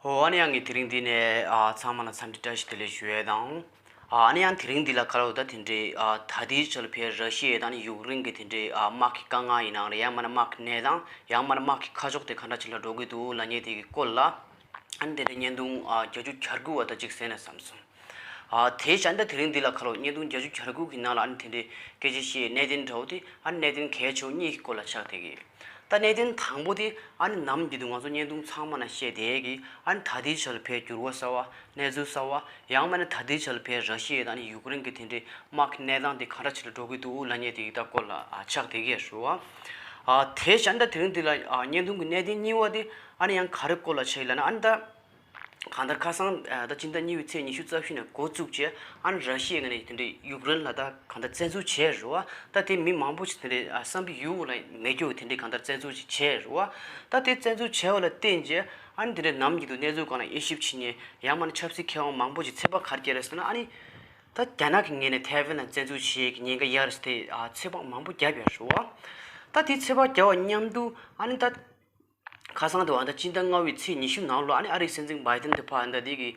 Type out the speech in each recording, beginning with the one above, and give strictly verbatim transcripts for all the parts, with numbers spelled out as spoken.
ཨོ་ཨ་ནི་ཡང་ངས་དེ་རིང་འདི་ནས་ཨ་ཚང་མ་ལ་འཚམས་འདྲི་བཀྲ་ཤིས་བདེ་ལེགས་ཞུ་ཡས་དང་། ཨ་ནི་ཡང་དེ་རིང་འདི་ལ་ཁ་ལོ་ད་དེ་འདྲའི་ཨ་ད་ལྟའི་ཆར་ཕེ་ར་ཤི་ཡ་དང་ནི་ཡུཀ་རེན་གྱི་དེ་འདྲའི་ཨ་དམག་གི་དཀའ་ངལ་ཡིན་ནའང་རེད། ཡང་མིན་ན་དམག་གི་གནས་སྟངས། ཡང་མིན་ན་དམག་གི་ཁ་ཕྱོགས་དེ་ག་འདྲ་ཅིག་ལ་འགྲོ་གི་འདུག་ལབ་མཁན་དེ་གི་སྐོར་ལ། ཨ་ནི་དེ་འདྲའི་བརྙན་ཐུང་ཨ་བརྒྱད་ཅུ་གྱ་དགུ་བ་ད་ཅིག་གསན་ན་བསམ་སོང་། ཨ་དེ་བཞིན་ད་དེ་རིང་འདི་ལ་ཁ་ལོ་བརྙན་ཐུང་བརྒྱད་ཅུ་གྱ་དགུ་གི་ནང་ལ་ཨ་ནི་དེ་འདྲའི་སྐད་ཆ་བཤད་གནད་དོན་འདྲ་བོ་དེ་ཨ་ནི་གནད་དོན་གལ་ཆེ་བོ་གཉིས་ཀྱི་སྐོར་ལ་ཆགས་བསྡད་ཀྱི་ཡོད། ད་གནད་དོན་དང་པོ་དེ་ཨ་ནི་ནམ་རྒྱུན་དུ་ང་ཚོ་བརྙན་ཐུང་ཚང་མ་ན་བཤད་བསྡད་ཀྱི་ཨ་ནི་ད་ལྟའི་ཆར་ཕེ་འགྱུར་བ་གསར་བ། གནས་ཚུལ་གསར་བ། ཡང་མིན་ན་ད་ལྟའི་ཆར་ཕེ་ར་ཤི་ཡ་དང་ནི་ཡུཀ་རེན་གྱི་དེ་འདྲའི་དམག་གི་གནས་སྟངས་དེ་ག་འདྲ་ཅིག་ལ་འགྲོ་གི་འདུག་ལབ་མཁན་དེ་ཡི་ད་སྐོར་ལ་ཨ་ཆགས་བསྡད་ཀྱི་ཡོད་རེད་བ། ཨ་དེ་བཞིན་ད་དེ་རིང་འདི་ལ་ཨ་བརྙན་ཐུང་གི་གནད་དོན་གཉིས་པ་དེ་ཨ་ནི་ཡང་ག་རེ་སྐོར་ལ་ཆགས་ཡིན་ལབ་ན། ཨ་ནི་ད་གང་ལྟར་ཁ་སང་ཨ་ད་སྤྱི་ཟླ་གཉིས་པའི་ཚེས་ཉི་ཤུ་རྩ་བཞི་ནས་འགོ་བཙུགས་བྱས་ཨ་ནི་ར་ཤི་ཡའི་ངོས་ནས་དེ་འདྲའི་ཡུཀ་རེན་ལ་ད་གང་ལྟར་བཙན་འཛུལ་བྱས་རེད་བ། ད་དེ་མི་མང་པོ་ཞིག་དེ་འདྲའི་ཨ་བསམ་པའི་ཡུལ་ལ་མེད་རྒྱུ་དེ་འདྲའི་གང་ལྟར་བཙན་འཛུལ་ཞིག་བྱས་རེད་བ། ད་དེ་བཙན་འཛུལ་བྱས་པ་ལ་བརྟེན་བྱས་ཨ་ནི་དེ་འདྲའི་ནམ་རྒྱུན་དུ་གནས་ཚུལ་སྒང་ལ་དབྱེ་ཞིབ་བྱེད་མཁན་ཡང་མིན་ན་ཆབ་སྲིད་མཁས་དབང་མང་པོ་ཞིག་ཚོད་དཔག་ག་རེ་བརྒྱབ་རེད་ཟེར་ན། ཨ་ནི་ད་རྒྱ་ནག་གི་ངོས་ནས་ཐའེ་ཝན་ལ་བཙན་འཛུལ་བྱེད་ཀྱི་ཉེན་ཁ་ཡོད་རེད་ཟེར་ཏེ་ཨ་ཚོད་དཔག་མང་པོ་བརྒྱབ་ཡོད་རེད་བ། ད་དེ་ཚོད་དཔག་བརྒྱབ་པ་མཉམ་དུ་ཨ་ནི་ད་ཁ་སང་དུ་ཨ་ད་སྤྱི་ཟླ་ལྔ་པའི་ཚེས་ཉི་ཤུ་ནང་ལོ་ཨ་ནི་ཨ་རིའི་སྲིད་འཛིན་བྷའི་ཏན་དེ་ཕར་ཨ་ད་དེ་གི་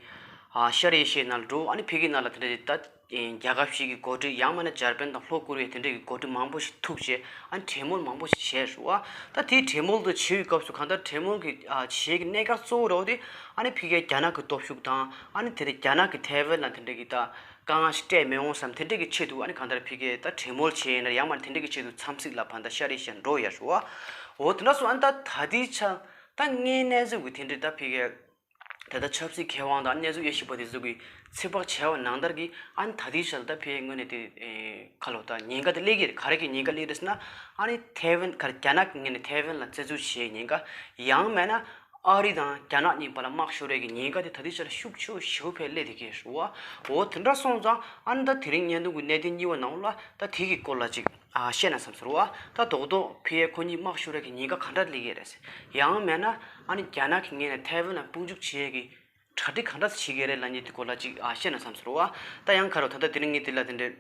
ཨ་ཤར་ཨེ་ཤི་ཡའི་ནང་ལ་འགྲོ། ཨ་ནི་ཕ་གིའི་ནང་ལ་དེ་འདྲ་ད་རྒྱལ་ཁབ་ཞིག་གི་འགོ་ཁྲིད་ཡང་མིན་ན་འཇར་པན་དང་ལྷོ་ཀོ་རི་ཡ་དེ་འདྲ་གི་འགོ་ཁྲིད་མང་པོ་ཞིག་ཐུག་བྱས་ཨ་ནི་གྲོས་མོལ་མང་པོ་ཞིག་བྱས་རེད་བ། ད་དེའི་གྲོས་མོལ་དུ་བྱེད་པའི་སྐབས་སུ་གང་ལྟར་གྲོས་མོལ་གྱི་ཨ་བྱེད་ཀྱི་གནད་འགག་གཙོ་བོ་རེད་བ། དེ་ཨ་ནི་ཕ་གིའི་རྒྱ་ནག་གི་སྟོབས་ཤུགས་དང་ཨ་ནི་དེ་འདྲ་རྒྱ་ནག་གི་ཐའེ་ཝན་ལ་དེ་འདྲ་གི་ད་དཀའ་ངལ་ཞིག་སྤྲད་མི་འོང་བསམ་དེ་འདྲ་གི་ཆེད་དུ་ཨ་ནི་གང་ལྟར་ཕ་གིའི་ད་གྲོས་མོལ་བྱས་ཡིན་ན་ཡང་མིན་དེ་འདྲ་གི་ཆེད་དུ་འཚམས་གཟིགས་ལ་ཕར་ད་ཤར་ཨེ་ཤི་ཡ་འགྲོ་ཡ་རེད་བ། འོ་དེ་འདྲ་སོང་ཨ་ནི་ད་ད་ལྟའི་ཆ་ད་དངོས་གནས་ཚུལ་གྱི་དེ་འདྲའི་ད་ཕ་གིའི་ད་ལྟ་ཆབ་སྲིད་མཁས་དབང་དང་གནས་ཚུལ་དབྱེ་ཞིབ་པ་དེ་ཚོ་གིས་ཚོད་དཔག་བྱས་པ་ནང་ལྟར་གྱི་ཨ་ནི་ད་ལྟའི་ཆ་ལ་ད་ཕ་གིའི་ངོས་ནས་དེ་ཁ་ལོ་ད་ཉེན་ཁ་དེ་སླེབས་ཀྱི་རེད། ག་རེ་གི་ཉེན་ཁ་སླེབས་རེད་ཟེར་ན། ཨ་ནི་ཐའེ་ཝན་ག་རེ་རྒྱ་ནག་གི་ངོས་ནས་ཐའེ་ཝན་ལ་བཙན་འཛུལ་བྱེད་ཉེན་ཁ། ཡང་མིན་ན་ཨ་རི་དང་རྒྱ་ནག་གཉིས་བར་ལ་དམག་ཤོར་ཡས་ཀྱི་ཉེན་ཁ་དེ་ད་ལྟའི་ཆར་ཤུགས་ཆེ་བོ་ཞེ་པོ་ཕར་སླེབས་བསྡད་ཀྱི་རེད་བ། འོ་དེ་འདྲ་སོང་ཙང་ཨ་ནི་ད་དེ་རིང་བརྙན་ཐུང་གི་གནད་དོན་གཉིས་པ་ནང་ལ་ད་དེ་གི་སྐོར་ལ་ཅིག་ཨ་བཤད་ན་བསམ་སོང་བ། ད་རྡོག་རྡོག་ཕ་གིའི་ཁོ་གཉིས་དམག་ཤོར་ཡས་ཀྱི་ཉེན་ཁ་ག་འདྲ་སླེབས་ཀྱི་རེད། ཡང་མིན་ན་ཨ་ནི་རྒྱ་ནག་གི་ངོས་ནས་ཐའེ་ཝན་ལ་དཔུང་འཇུག་བྱེད་ཡས་ཀྱི་གྲ་སྒྲིག་ག་འདྲ་བྱེད་ཀྱི་རེད་ལབ་མཁན་དེ་སྐོར་ལ་ཅིག་ཨ་བཤད་ན་བསམ་སོང་བ། ད་ཡང་ཁ་རོ་ད་ལྟ་དེ་རིང་ངས་དེ་ལ་དེ་འདྲའི་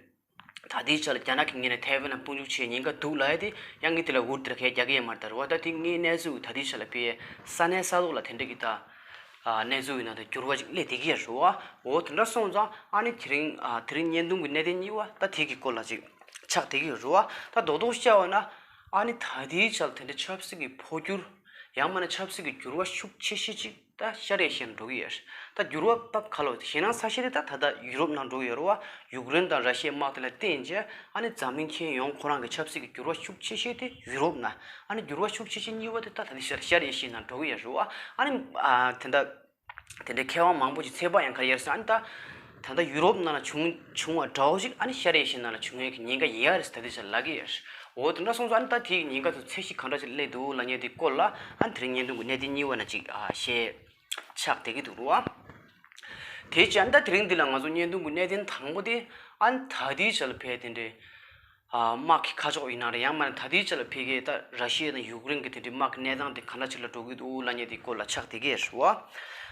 ད་ལྟའི་ཆ་ལ་རྒྱ་ནག་གི་ངོས་ནས་ཐའེ་ཝན་ལ་དཔུང་འཇུག་བྱེད་ཉེན་ཁ་འདུག་ལབ་ཡ་དེ་ཡང་ངས་དེ་ལ་འུར་དེ་ལ་གས་རྒྱག་གི་ཡོད་མ་རེད་ད་རེད་བ། ད་དེ་དངོས་གནས་ཚུལ་ད་ལྟའི་ཆ་ལ་ཕ་གིའི་ས་གནས་ས་ཐོག་ལ་དེ་འདྲ་གི་ད་ཨ་གནས་ཚུལ་ཡིན་ན་ད་འགྱུར་བ་ཅིག་སླེབས་བསྡད་ཀྱི་ཡོད་རེད་བ། འོ་དེ་འདྲ་སོང་ཙང་ཨ་ནི་དེ་རིང་ཨ་དེ་རིང་བརྙན་ཐུང་གི་གནད་དོན་གཉིས་པ་ད་དེ་གི་སྐོར་ལ་ཅིག་ཆགས་བསྡད་ཀྱི་ཡོད་རེད་བ། ད་རྡོག་རྡོག་བཤད་པ་ན་ཨ་ནི་ད་ལྟའི་ཆ་ལ་དེ་འདྲ་ཆབ་སྲིད་ཀྱི་འཕོ་འགྱུར་ཡང་མིན་ན་ཆབ་སྲིད་ཀྱི་འགྱུར་བ་ཤུགས་ཆེ་ཤོས་ཅིག་ད་ཤར་ཨེ་ཤི་ཡར་འགྲོ་གི་ཡོད་རེད། ད་འགྱུར་བ་སྟབས་ག་ལོ་ཞེད་སྣང་ཚ་ཤོས་དེ་ད་ད་ལྟ་ཡུ་རོབ་ནང་འགྲོ་གི་ཡོད་རེད་བ། ཡུཀ་རེན་དང་ར་ཤི་ཡའི་དམག་དེ་ལ་བརྟེན་བྱས་ཨ་ནི་འཛམ་གླིང་ཁྱོན་ཡོངས་ཁོ་རང་གི་ཆབ་སྲིད་ཀྱི་འགྱུར་བ་ཤུགས་ཆེ་ཤོས་དེ་ཡུ་རོབ་ནང་། ཨ་ནི་འགྱུར་བ་ཤུགས་ཆེ་ཤོས་གཉིས་པ་དེ་ད་ད་ལྟ་ཤར་ཤར་ཨེ་ཤི་ཡ་ནང་འགྲོ་གི་ཡོད་རེད་བ། ཨ་ནི་ཨ་དེ་འདྲ་དེ་འདྲའི་མཁས་དབང་མང་པོ་ཞིག་ཚོད་དཔག་ཡང་ག་རེ་ཡོད་རེད་ཟེར་ན། ཨ་ནི་ད་ད་ལྟ་ཡུ་རོབ་ནང་ལ་བྱུང་བྱུང་བ་འདྲ་བོ་ཞིག་ཨ་ནི་ཤར་ཨེ་ཤི་ཡ་ནང་ལ་བྱུང་ཡས་ཀྱི་ཉེན་ཁ་ཡོད་རེད་ཟེར་ད་ལྟ་ཤར་ལབ་ཀྱི་ཡོད་རེད། འོ་དེ་འདྲ་སོང་ཙང་ཨ་ནི་ད་དེའི་ཉེན་ཁ་དེ་ཚད་གཞི་ག་འདྲ་ཞིག་སླེབས་འདུག་ལབ་མཁན་དེའི་སྐོར་ལ་ཨ་ནི་དེ་རིང་བརྙན་ཐུང་གི་གནད་དོན་གཉིས་པ་ནང་ཅིག་ཨ་བཤད། ཆགས་བསྡད་ཀྱི་འདུག་རེད་བ། དེ་བྱས་ཨ་ནི་ད་དེ་རིང་འདི་ལ་ང་ཚོ་བརྙན་ཐུང་གི་གནད་དོན་དང་པོ་དེ་ཨ་ནི་ད་ལྟའི་ཆ་ལ་ཕ་གི་དེ་འདྲའི་ཨ་དམག་གི་ཁ་ཕྱོགས་ཡིན་ན་རེད། ཡང་མིན་ན་ད་ལྟའི་ཆ་ལ་ཕ་གི་ད་ར་ཤི་ཡ་དང་ཡུཀ་རེན་གྱི་དེ་འདྲའི་དམག་གི་གནས་སྟངས་དེ་ག་འདྲ་ཅིག་ལ་འགྲོ་གི་འདུག་ལབ་མཁན་དེའི་སྐོར་ལ་ཆགས་བསྡད་ཀྱི་རེད་བ།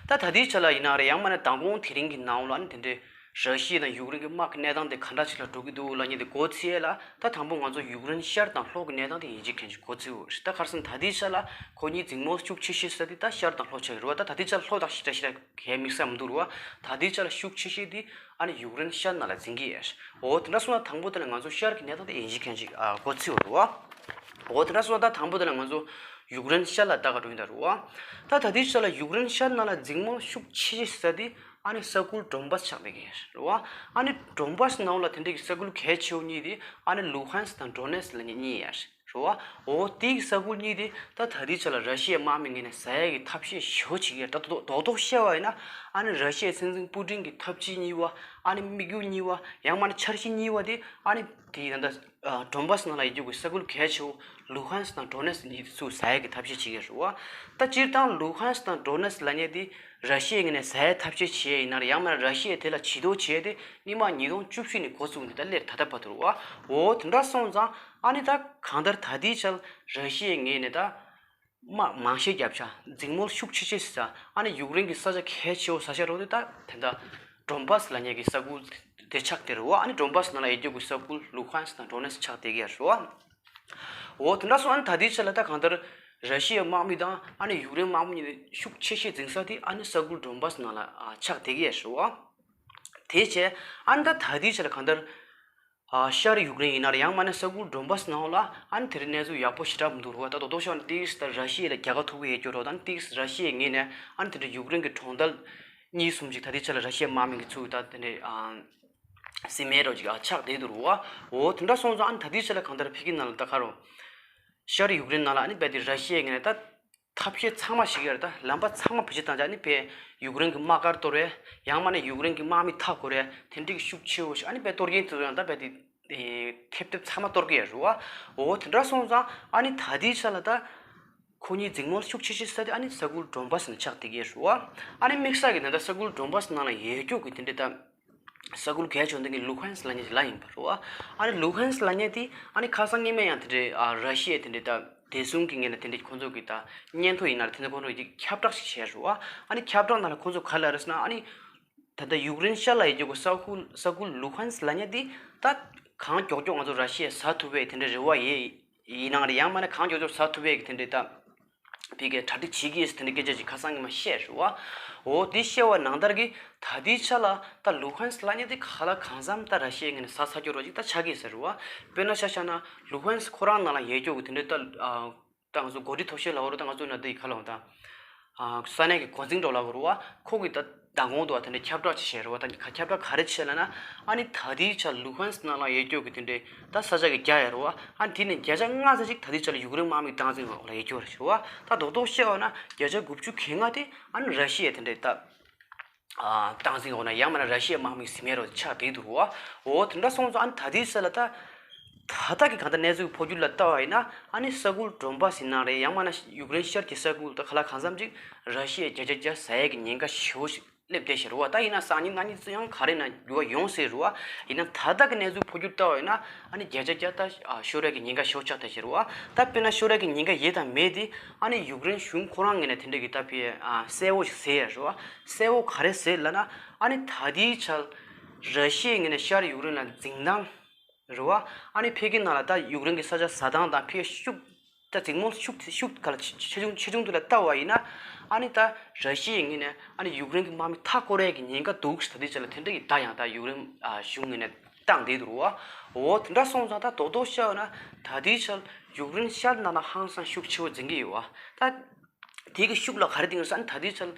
ད་ད་ལྟའི་ཆ་ལ་ཡིན་ན་རེད། ཡང་མིན་ན་མདང་དགོང་དེ་རིང་གི་ནང་ལ་ཨ་ནི་དེ་འདྲའི་ར་ཤི་ཡ་དང་ཡུཀ་རེན་གྱི་དམག་གི་གནས་སྟངས་དེ་ག་འདྲ་ཅིག་ལ་འགྲོ་གི་འདུག་ལབ་མཁན་དེ་མགོ་ཚོས་ཡས་ལ། ད་དང་པོ་ང་ཚོ་ཡུཀ་རེན་ཤར་དང་ལྷོ་གི་གནས་སྟངས་དེ་ཡིན་གཅིག་མིན་གཅིག་མགོ་ཚོས་ཡོད་རེད། ད་ག་རེ་ཟེར་ན་ད་ལྟའི་ཆ་ལ་ཁོ་གཉིས་འཛིང་མོ་ཤུགས་ཆེ་ཤོས་ཟེར་དེ་ད་ཤར་དང་ལྷོ་ཆགས་ཀྱི་རེད་བ། ད་ད་ལྟའི་ཆ་ལ་ལྷོ་དང་ཞེ་དྲག་ཞེ་དྲག་གའི་དམིགས་བསལ་མི་འདུག་རེད་བ། ད་ལྟའི་ཆ་ལ་ཤུགས་ཆེ་ཤོས་དེ་ཨ་ནི་ཡུཀ་རེན་ཤར་ནང་ལ་འཛིང་གི་ཡོད་རེད། འོ་དེ་འདྲ་སོང་ན་དང་པོ་དེ་ལ་ང་ཚོ་ཤར་གྱི་གནས་སྟངས་དེ་ཡིན་གཅིག་མིན་གཅིག་ཨ་མགོ་ཚོས་ཡོད་རེད་བ། འོ་དེ་འདྲ་སོང་ན་ད་དང་པོ་དེ་ལ་ང་ཚོ་ཡུཀ་རེན་ཤར་ལ་ལྟ་ག་འགྲོ་ཡིན་ད་རེད་བ། ད་ད་ལྟའི་ཆ་ལ་ཡུཀ་རེན་ཤར་ནང་ལ་འཛིང་མོ་ཤུགས་ཆེ་ཤོས་ཟེར་དེ་ཨ་ནི་ས་ཁུལ་ཌོན་བྷ་སི་ཆགས་བསྡད་ཀྱི་ཡོད་རེད་བ། ཨ་ནི་ཌོན་བྷ་སི་ནང་ལ་དེ་འདྲ་གི་ས་ཁུལ་གལ་ཆེ་བོ་གཉིས་དེ་ཨ་ནི་ལུ་ཧན་སི་དང་ཌོ་ནེ་སི་ལབ་མཁན་གཉིས་ཡོད་རེད་བ། འོ་དེའི་ས་ཁུལ་གཉིས་དེ་ད་ད་ལྟའི་ཆ་ལ་ར་ཤི་ཡའི་དམག་མི་ངོས་ནས་ཟ་ཡས་ཀྱི་ཐབས་ཤེས་ཞེ་པོ་བྱེད་ཀྱི་ཡོད་རེད། ད་རྡོག་རྡོག་རྡོག་རྡོག་བཤད་པ་ཡིན་ན་ཨ་ནི་ར་ཤི་ཡའི་སྲིད་འཛིན་པུ་ཏིན་གྱི་འཐབ་ཇུས་གཉིས་པ། ཨ་ནི་དམིགས་ཡུལ་གཉིས་པ། ཡང་མིན་ན་འཆར་གཞི་གཉིས་པ་དེ་ཨ་ནི་དེ་ད་ལྟ་ཌོན་བྷ་སི་ནང་ལ་ཡོད་རྒྱུ་གི་ས་ཁུལ་གལ་ཆེ་བོ་ལུ་ཧན་སི་དང་ཌོ་ནེ་སི་གཉིས་དེ་ཚུར་ཟ་ཡས་ཀྱི་ཐབས་ཤེས་བྱེད་ཀྱི་ཡོད་རེད་བ། ད་སྤྱིར་བཏང་ལུ་ཧན་སི་དང་ཌོ་ནེ་སི་ལབ་མཁན་དེ་ར་ཤི་ཡའི་ངོས་ནས་ཟ་ཡས་ཐབས་ཤེས་བྱེད་ཡས་ཡིན་ན་རེད། ཡང་མིན་ན་ར་ཤི་ཡས་དེ་ལ་ཇུས་གཏོགས་བྱས་ཏེ་སྔོན་མ་ཉིས་སྟོང་བཅུ་བཞི་ནས་འགོ་བཙུགས་ནས་ད་སླེབས་ད་ལྟ་བར་དུ་རེད་བ། འོ་དེ་འདྲ་སོང་ཙང་ཨ་ནི་ད་གང་ལྟར་ད་ལྟའི་ཆར་ར་ཤི་ཡའི་ངོས་ནས་ད་དམག་མང་ཤོས་བརྒྱབ་ཤག་འཛིང་མོ་ཤུགས་ཆེ་ཤོས་ཟ། ཨ་ནི་ཡུཀ་རེན་གྱི་ས་ཆ་གལ་ཆེ་བོ་ཟ་ཤག་རོགས་དེ་ད་དེ་འདྲ་ཌོན་བྷ་སི་ལབ་མཁན་གྱི་ས་ཁུལ་དེ་ཆགས་བསྡད་རེད་བ། ཨ་ནི་ཌོན་བྷ་སི་ནང་ལ་ཡོད་རྒྱུ་གི་ས་ཁུལ་ལུ་ཧན་སི་དང་ཌོ་ནེ་སི་ཆགས་བསྡད་ཀྱི་ཡོད་རེད་བ། འོ་དེ་འདྲ་སོང་། ཨ་ནི་ད་ལྟའི་ཆ་ལ་ད་གང་ལྟར་ ར་ཤི་ཡའི་དམག་མི་དང་ཨ་ནི་ཡུཀ་རེན་དམག་མི་གཉིས་ནས་ཤུགས་ཆེ་ཤོས་འཛིང་ས་དེ་ཨ་ནི་ས་ཁུལ་ཌོན་བྷ་སི་ནང་ལ་ཨ་ཆགས་བསྡད་ཀྱི་ཡོད་རེད་བ། དེ་བྱས་ཨ་ནི་ད་ད་ལྟའི་ཆ་ལ་གང་ལྟར་ཨ་ཤར་ཡུཀ་རེན་ཡིན་ན་རེད། ཡང་མིན་ན་ས་ཁུལ་ཌོན་བྷ་སི་ནང་ལ་ཨ་ནི་དེ་རིང་གནས་ཚུལ་ཡག་པོ་ཞེ་དྲག་མི་འདུག་རེད་བ། ད་རྡོག་རྡོག་ཤོར་ནས་ཏིག་ཙམ་ད་ར་ཤི་ཡ་ལ་རྒྱལ་ཁ་ཐོབ་ཀྱི་ཡོད་རྒྱུ་རེད་བ། ད་ནི་ཏིག་ཙམ་ར་ཤི་ཡའི་ངོས་ནས་ཨ་ནི་དེ་འདྲ་ཡུཀ་རེན་གྱི་གྲོང་རྡལ་གཉིས་གསུམ་ཅིག་ད་ལྟའི་ཆ་ལ་ར་ཤི་ཡའི་དམག་མི་གི་ཚུར་ད་དེ་འདྲའི་ཨ་ཟིན་མེད་འགྲོ་ཅིག་ཨ་ཆགས་བསྡད་འདུག་རེད་བ། འོ་དེ་འདྲ་སོང་ཙང་ཨ་ནི་ད་ལྟའི་ཆ་ལ་གང་ལྟར་ཕ་གི་ནང་ལ་ད་ག་རེ། ཤར་ཡུཀ་རེན་ནང་ལ་ཨ་ནི་རྦད་དེ་ར་ཤི་ཡའི་ངོས་ནས་ད་ཐབས་ཤེས་ཚང་མ་བྱེད་ཀྱི་ཡོད་རེད། ད་ལམ་པ་ཚང་མ་བེད་སྤྱོད་བཏང་བྱས་ཨ་ནི་རྦད་ཡུཀ་རེན་གྱི་དམག་སྒར་གཏོར་བས། ཡང་མིན་ན་ཡུཀ་རེན་གྱི་དམག་མི་མཐའ་བསྐོར་བས། དེ་འདྲའི་གི་ཤུགས་ཆེ་བོ་ཞིག་ཨ་ནི་རྦད་གཏོར་སྐྱོན་དེ་ཚོ་ཡང་ད་རྦད་དེ་ཐེབས་ཐེབས་ཚང་མ་གཏོར་གྱི་ཡོད་རེད་བ། འོ་དེ་འདྲ་སོང་ཙང་ཨ་ནི་ད་ལྟའི་ཆ་ལ་ད་ཁོ་གཉིས་འཛིང་མོལ་ཤུགས་ཆེ་ཤོས་ས་དེ་ཨ་ནི་ས་ཁུལ་ཌོན་བྷ་སི་ནང་ཆགས་བསྡད་ཀྱི་ཡོད་རེད་བ། ཨ་ནི་དམིགས་བསལ་གྱི་ད་ལྟ་ས་ཁུལ་ཌོན་བྷ་སི་ནང་ལ་ཡོད་རྒྱུ་གི་དེ་འདྲའི་ད་ས་ཁུལ་གལ་ཆེ་བ་འདི་གི་ལུ་ཧན་སི་ལབ་མཁན་ཞིག་ལ་ཡིན་པ་རེད་བ། ཨ་ནི་ལུ་ཧན་སི་ལབ་མཁན་དེ་ཨ་ནི་ཁ་སང་ཉི་མ་ཡང་དེ་འདྲའི་ཨ་ར་ཤི་ཡའི་དེ་འདྲའི་ད་བདེ་སྲུང་གི་ངོས་ནས་དེ་འདྲའི་ཁོང་ཚོ་གི་ད་སྙན་ཐོ་ཡིན་ན་རེད། དེ་འདྲ་ཁོང་ཚོ་གི་ཁྱབ་བསྒྲགས་ཤིག་བྱས་རེད་བ། ཨ་ནི་ཁྱབ་བསྒྲགས་ནང་ལ་ཁོང་ཚོ་ག་ལབ་རེད་ཟེར་ན་ཨ་ནི་ད་ལྟ་ཡུཀ་རེན་ཤར་ལ་ཡོད་རྒྱུ་གི་ས་ཁུལ་ས་ཁུལ་ལུ་ཧན་སི་ལབ་མཁན་དེ་ད་གང་མགྱོགས་མགྱོགས་ང་ཚོ་ར་ཤི་ཡས་ཟ་ཐུབ་པའི་དེ་འདྲའི་རེ་བ་ཡོད། ཡིན་ནའང་རེད། ཡང་མིན་ན་གང་མགྱོགས་མགྱོགས་ཟ་ཐུབ་པའི་དེ་འདྲའི་ད་ཕ་གིར་གྲ་སྒྲིག་བྱེད་ཀྱི་ཡོད་ཟེར་དེ་འདྲའི་སྐད་ཆ་ཞིག་ཁ་སང་ཉི་མ་བཤད་རེད་བ། འོ་དེ་བཤད་པ་ནང་ལྟར་གྱི་ད་ལྟའི་ཆ་ལ་ད་ལུ་ཧན་སི་ལབ་མཁན་དེ་ག་ལ་གང་འཚམ་ད་ར་ཤི་ཡའི་ངོས་ནས་ཟ་ཚར་རྒྱུ་རོ་ཅིག་ད་ཆགས་ཀྱི་ཡོད་ས་རེད་བ། དཔེར་ན་ཆ་བཞག་ན་ལུ་ཧན་སི་ཁོ་རང་ནང་ལ་ཡོད་རྒྱུ་གི་དེ་འདྲའི་ད་ད་ང་ཚོ་འགོ་ཁྲིད་མཐོ་ཤོས་ལབ་དགོས་རེད། ད་ང་ཚོ་ན་དེ་ག་ལབ་དགོས་ད། ས་གནས་ཀྱི་འགོ་འཛིན་འདྲ་ལབ་དགོས་རེད་བ། ཁོ་གིས་ད་མདང་དགོང་དུ་བ་དེ་འདྲའི་ཁྱབ་བསྒྲགས་ཅིག་བྱས་རེད་བ། ད་ཁྱབ་བསྒྲགས་ག་རེ་བྱས་ལབ་ན་ཨ་ནི་ད་ལྟའི་ཆར་ལུ་ཧན་སི་ནང་ལ་ཡོད་རྒྱུ་གི་དེ་འདྲའི་ད་ས་ཆ་གི་བརྒྱ་ཡོད་རེད་བ། ཨ་ནི་དེ་ནས་བརྒྱ་ཆ་ལྔ་ཙམ་ཅིག་ད་ལྟའི་ཆར་ལ་ཡུཀ་རེན་དམག་མིས་སྟངས་འཛིན་འོག་ལ་ཡོད་རྒྱུ་རེད་བ། ད་རྡོག་རྡོག་བཤད་པ་ན་བརྒྱ་ཆ་དགུ་བཅུ་གྱ་ལྔ་དེ་ཨ་ནི་ར་ཤི་ཡས་དེ་འདྲའི་ད་སྟངས་འཛིན་འོག་ན་ཡང་མིན་ན་ར་ཤི་ཡའི་དམག་མི་ཟིན་མེད་རོ་ཆགས་བསྡད་འདུག་རེད་བ། འོ་དེ་འདྲ་སོང་ཙང་ཨ་ནི་ད་ལྟའི་ཆར་ལ་ད་ད་ལྟ་གི་གང་ལྟར་གནས་ཚུལ་འཕོ་འགྱུར་ལ་ལྟ་བ་ཡིན་ན་ཨ་ནི་ས་ཁུལ་ཌོན་བྷ་སི་ཡིན་ན་རེད། ཡང་མིན་ན་ཡུཀ་རེན་ཤར་གྱི་ས་ཁུལ་ད་ག་ལ་གང་འཚམ་ཅིག་ར་ཤི་ཡས་བརྒྱ་ཆ་བརྒྱ་ཟ་ཡས་ཀྱི་ཉེན་ཁ་ཞེ་པོ་ཞིག་སླེབས་བསྡད་ཤག་རེད་བ། ད་ཡིན་ན་སང་ཉིན་གནངས་ཉིན་ཙམ་ཡང་ག་རེ་ན་འགྱུར་བ་ཡོང་སྲིད་རེད་བ། ཡིན་ན་ད་ལྟ་གི་གནས་ཚུལ་འཕོ་འགྱུར་ལྟ་བ་ཡིན་ན་ཨ་ནི་བརྒྱ་ཆ་བརྒྱ་ད་ཤོར་ཡས་ཀྱི་ཉེན་ཁ་ཞེ་པོ་ཆགས་བསྡད་ཤག་རེད་བ། ད་དཔེར་ན་ཤོར་ཡས་ཀྱི་ཉེན་ཁ་ཡོད་དང་མེད་དེ་ཨ་ནི་ཡུཀ་རེན་གཞུང་ཁོ་རང་ངོས་ནས་དེ་འདྲ་གི་ད་ཕི་གསལ་བོ་ཞིག་ཟེར་ཡས་རེད་བ། གསལ་བོ་ག་རེ་ཟེར་ལབ་ན་ཨ་ནི་ད་ལྟའི་ཆར་ར་ཤི་ཡའི་ངོས་ནས་ཤར་ཡུཀ་རེན་ལ་འཛིང་སྟངས་རེད་བ། ཨ་ནི་ཕ་གི་ནང་ལ་ད་ཡུཀ་རེན་གྱི་ས་ཆ་ཟ་སྟངས་དང་ཕ་གི་ཤུགས་ད་འཛིང་མོ་ཤུགས་ཤུགས་ག་ལ་ཆེ་ཆེ་ཆུང་ཆེ་ཆུང་དུ་ལ་ལྟ་བ་ཡིན་ན་ཨ་ནི་ད་ར་ཤི་ཡའི་ངོས་ནས་ཨ་ནི་ཡུཀ་རེན་གྱི་དམག་མི་མཐའ་བསྐོར་ཡས་ཀྱི་ཉེན་ཁ་འདུག་ད་ལྟའི་ཆར་ལ་དེ་འདྲ་ཡི་ད་ཡང་ད་ཡུཀ་རེན་གཞུང་ངོས་ནས་བཏང་བསྡད་འདུག་རེད་བ། འོ་དེ་འདྲ་སོང་ཙང་ད་རྡོག་རྡོག་བཤད་ན་ད་ལྟའི་ཆར་ཡུཀ་རེན་ཤར་ནང་ལ་ཧང་སང་ཤུགས་ཆེ་བོ་འཛིང་གི་ཡོད་བ། ད་དེ་གི་ཤུགས་ལ་ག་རེ་བཏིང་ཡོད་ཟེར་ན་ད་ལྟའི་ཆར་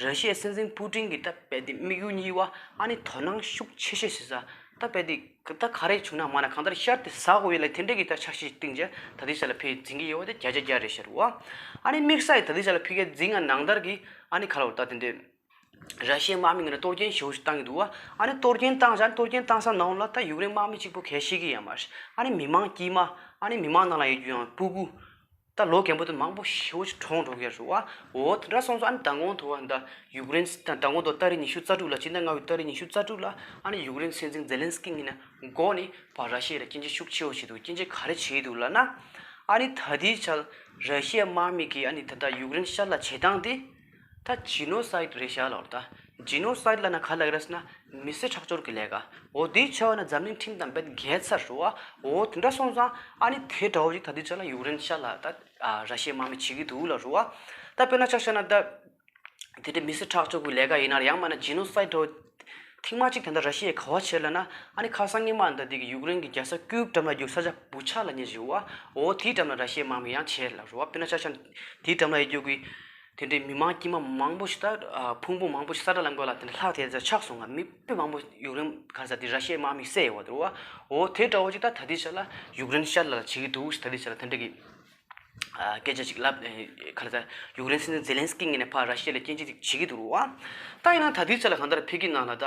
ར་ཤི་ཡའི་སྲིད་འཛིན་པུ་ཏིན་གྱི་ད་རྦད་དེ་དམིགས་ཡུལ་གཉིས་པ་ཨ་ནི་དོ་སྣང་ཤུགས་ཆེ་ཤོས་ཟེར་ས་ད་རྦད་དེ་ད་ག་རེ་བྱུང་ན་མ་ན་གང་ལྟར་ཤར་དེ་ཟ་དགོས་ཡོད་ལ་དེ་འདྲ་གི་ད་འཆར་གཞི་བཏིང་རྗེས་ད་ལྟའི་ཆར་ལ་ཕར་འཛིང་གི་ཡོད་པ་དེ་བརྒྱ་ཆ་བརྒྱ་རེད་ཤག་རེད་བ། ཨ་ནི་དམིགས་བསལ་གྱི་ད་ལྟའི་ཆར་ལ་ཕ་གིར་འཛིང་ང་ནང་ལྟར་གྱི་ཨ་ནི་ག་ལ་བར་ད་དེ་འདྲའི་ར་ཤི་ཡའི་དམག་མི་ངོས་ནས་གཏོར་སྐྱོན་ཞེ་པོ་ཞིག་བཏང་གི་འདུག་བ། ཨ་ནི་གཏོར་སྐྱོན་བཏང་བཞག་གཏོར་སྐྱོན་བཏང་ས་ནང་ལ་ད་ཡུཀ་རེན་དམག་མི་གཅིག་པོ་གས་ཤེས་ཀྱི་ཡོད་མ་རེད། ཨ་ནི་མི་མང་དཀྱུས་མ་ཨ་ནི་མི་མང་ནང་ལ་ཡོད་རྒྱུ་ཡང་སྤུ་གུ་ད་ལོ་རྒན་པོ་དེ་མང་པོ་ཞེ་པོ་ཞིག་གྲོངས་འགྲོ་གི་རེད་བ། འོ་དེ་འདྲ་སོང་ཙང་ཨ་ནི་མདང་དགོང་དུ་བ་ད་ཡུཀ་རེན་ད་མདང་དགོང་དུ་ཏ་རིག་ཉི་ཤུ་རྩ་དྲུག་ལ་སྤྱི་ཟླ་ལྔ་པའི་ཏ་རིག་ཉི་ཤུ་རྩ་དྲུག་ལ་ཨ་ནི་ཡུཀ་རེན་སྲིད་འཛིན་ཛེ་ལན་སི་ཀི་ངོས་ནས་འགོ་ནས་ཕར་ར་ཤི་ཡ་ལ་སྐྱོན་བརྗོད་ཤུགས་ཆེ་བོ་བྱས་འདུག་སྐྱོན་བརྗོད་ག་རེ་བྱས་འདུག་ལབ་ན་ཨ་ནི་ད་ལྟའི་ཆར་ར་ཤི་ཡའི་དམག་མི་གིས་ཨ་ནི་ད་ལྟ་ཡུཀ་རེན་ཤར་ལ་བྱེད་སྟངས་དེ་ད་ཇི་ནོ་སའིད་རེད་ཤག་ལབ་རེད། ད་ཇི་ནོ་སའིད་ལབ་ན་ག་ལབ་ཀྱི་རེད་ཟེར་ན་མི་སེར་ཁྲག་སྦྱོར་གྱི་ལས་ཀ། འོ་དེ་བྱས་པ་ན་འཛམ་གླིང་ཁྲིམས་དང་རྦད་འགལ་ཚར་རེད་བ། འོ་དེ་འདྲ་སོང་ཙང་ཨ་ནི་དེ་འདྲ་བོ་ཅིག་ད་ལྟའི་ཆར་ལ་ཡུཀ་རེན་ཤར་ལ་ད་ཨ་ར་ཤི་ཡའི་དམག་མི་བྱེད་ཀྱི་འདུག་ལབ་རེད་བ། ད་དཔེར་ན་ཆ་བཞག་ན་ད་དེ་འདྲའི་མི་སེར་ཁྲག་སྦྱོར་གྱི་ལས་ཀ་ཡིན་ན་ཡང་མིན་ན་ཇི་ནོ་སའིད་འདྲ་བོ་ཐེངས་མ་གཅིག་དེ་འདྲ་ར་ཤི་ཡས་ག་པར་བྱས་ལབ་ན་ཨ་ནི་ཁ་སང་ཉི་མ་འདི་དེ་གི་ཡུཀ་རེན་གྱི་རྒྱལ་ས་ཀིའུབ་འགྲམ་ལ་རྒྱུག་ས་ཆ་བུ་ཆ་ལབ་མཁན་ཞིག་ཡོད་བ། འོ་དེའི་འགྲམ་ལ་ར་ཤི་ཡའི་དམག་མི་ཡང་བྱས་ལབ་རེད་བ། དཔེར་ན་ཆ་བཞག་ན་དེའི་འགྲམ་ལ་ཡོད་རྒྱུ་གི་དེ་འདྲའི་མི་མང་དཀྱུས་མ་མང་པོ་ཞིག་ད་ཕུང་པོ་མང་པོ་ཞིག་ས་ཁྲ་ལམ་ཁ་ལ་དེ་འདྲ་ལྷག་བསྡད་ཚེ་ཆགས་སོང་ང་། མི་དཔེ་མང་པོ་ཡུཀ་རེན་ག་ས་དེ་ར་ཤི་ཡའི་དམག་མི་བསད་ཡོད་བ་དེ་རེད་བ། འོ་དེ་འདྲ་བོ་ཅིག་ད་ད་ལྟའི་ཆ་ལ་ཡུཀ་རེན་ཤར་ལ་བྱེད་ཀྱི་འདུག་ད་ལྟའི་ཆ་ལ་དེ་འདྲ་གི་སྐད་ཆ་ཅིག་ལབ། ག་ལ་ད་ཡུཀ་རེན་སྲིད་འཛིན་ཛེ་ལན་སི་ཀི་ངོས་ནས་ཕར་ར་ཤི་ཡ་ལ་སྐྱོན་བརྗོད་ཅིག་བྱེད་ཀྱི་འདུག་རེད་བ། ད་ཡིན་ན་ད་ལྟའི་ཆ་ལ་གང་ལྟར་ཕ་གི་ནང་ལ་ད་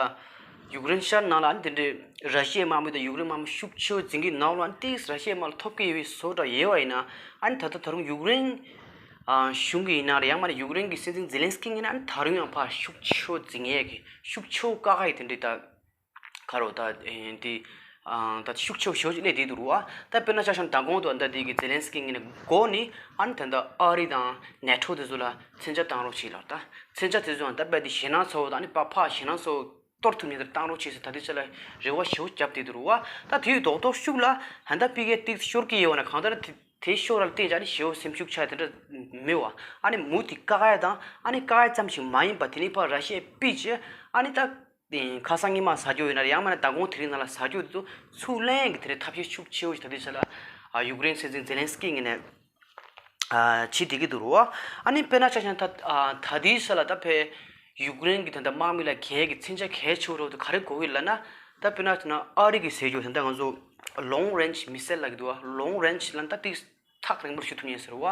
ཡུཀ་རེན་ཤར་ནང་ལ་ཨ་ནི་དེ་འདྲའི་ར་ཤི་ཡའི་དམག་མི་དང་ཡུཀ་རེན་དམག་མི་ཤུགས་ཆེ་བོ་འཛིང་གི་ནང་ལ་ཨ་ནི་ཏིས་ར་ཤི་ཡའི་དམག་ལ་ཐོབ་ཀྱི་ཡོད་པའི་བཟོ་འདྲ་ཡོད་པ་ཡིན་ན་ཨ་ནི་ད་ལྟ་ད་རུང་ཡུཀ་རེན་གཞུང་གི་ཡིན་ན་རེད། ཡང་མིན་ན་ཡུཀ་རེན་གྱི་སྲིད་འཛིན་ཛེ་ལན་སི་ཀི་ངོས་ནས་ཨ་ནི་ད་རུང་ཡང་ཕར་ཤུགས་ཆེ་བོ་འཛིང་ཡས་ཀྱི་ཤུགས་ཆེ་བོ་བཀག་ཡས་དེ་འདྲའི་ད། ག་རེ་ད་འདི་ད་ཤུགས་ཆེ་བོ་ཞེ་པོ་ཅིག་སླེབས་བསྡད་འདུག་རེད་བ། ད་དཔེར་ན་ཆ་བཞག་ན་མདང་དགོང་དུ་ད་འདི་གི་ཛེ་ལན་སི་ཀི་ངོས་ནས་འགོ་ནས་ཨ་ནི་ད་ལྟ་ཨ་རི་དང་ནེ་ཊོ་དེ་ཚོ་ལ་མཚོན་ཆ་བཏང་རོགས་བྱེད་ལབ། ད་མཚོན་ཆ་དེ་ཚོ་ཡང་ད་རྦད་དེ་ཞེད་སྣང་ཚ་བོ་དང་ཨ་ནི་ཕར་ཕར་ཞེད་སྣང་ཚ་བོ་གཏོར་ཐུབ་མཁན་དེར་བཏང་རོགས་བྱེད་ཟེར་ད་ལྟའི་ཆ་ལ་རེ་བ་ཞེ་པོ་བརྒྱབ་བསྡད་འདུག་རེད་བ། ད་དེ་ཡི་རྡོག་རྡོག་ཤུགས་ལ་ཧན་ད་ཕ་གིར་ཏིག་ཤོར་གྱི་ཡོད་པ་ན་གང་ལྟར་དེ་ དེ་ཤོར་བ་ལ་བརྟེན་བྱས་ཨ་ནི་ཞེ་པོ་སེམས་ཤུགས་ཆག་དེ་འདྲ་མེད་པ། ཨ་ནི་མུ་མཐུད་བཀག་ཡ་དང་ཨ་ནི་བཀག་ཡ་ཙམ་ཞིག་མ་ཡིན་པ་དེ་ནས་ཕར་ར་ཤི་ཡས་ཕུད་བྱས་ཨ་ནི་ད། དེ་ཁ་སང་ཉི་མ་ཟ་རྒྱུ་ཡིན་ན་རེད་ཡང་མིན་ན་མདང་དགོང་དེ་རིང་ནང་ལ་ཟ་རྒྱུ་དེ་ཚོ་ཚུར་ལེན་གྱི་དེ་འདྲའི་ཐབས་ཤེས་ཤུགས་ཆེ་བོ་ཞིག་ད་ལྟའི་ཆ་ལ་ཡུཀ་རེན་སྲིད་འཛིན་ཛེ་ལན་སི་ཀི་ངོས་ནས་བྱེད་བསྡད་ཀྱི་འདུག་རོ། ཨ་ནི་དཔེར་ན་ཆ་བཞག་ན་ད་ད་ལྟའི་ཆ་ལ་ད་ཕེ་ཡུཀ་རེན་གྱི་ད་ལྟ་དམག་མི་ལ་གལ་གྱི་མཚོན་ཆ་གལ་ཆེ་བོ་རོ་དེ་ག་རེ་དགོས་ཀྱི་ལབ་ན། ད་དཔེར་ན་ཆ་ན་ཨ་རི་གི་ཟེར་རྒྱུ་ད་ལྟ་ང་ཚོ་ལོང་རེན་ཇི་མི་སེལ་ལབ་ཀྱི་འདུག་བ། ལོང་རེན་ཇི་ལབ་ན་ད་ཏིག་ཐག་རིང་པོར་ཞུ་ཐུབ་མཁན་ཟེར་བ།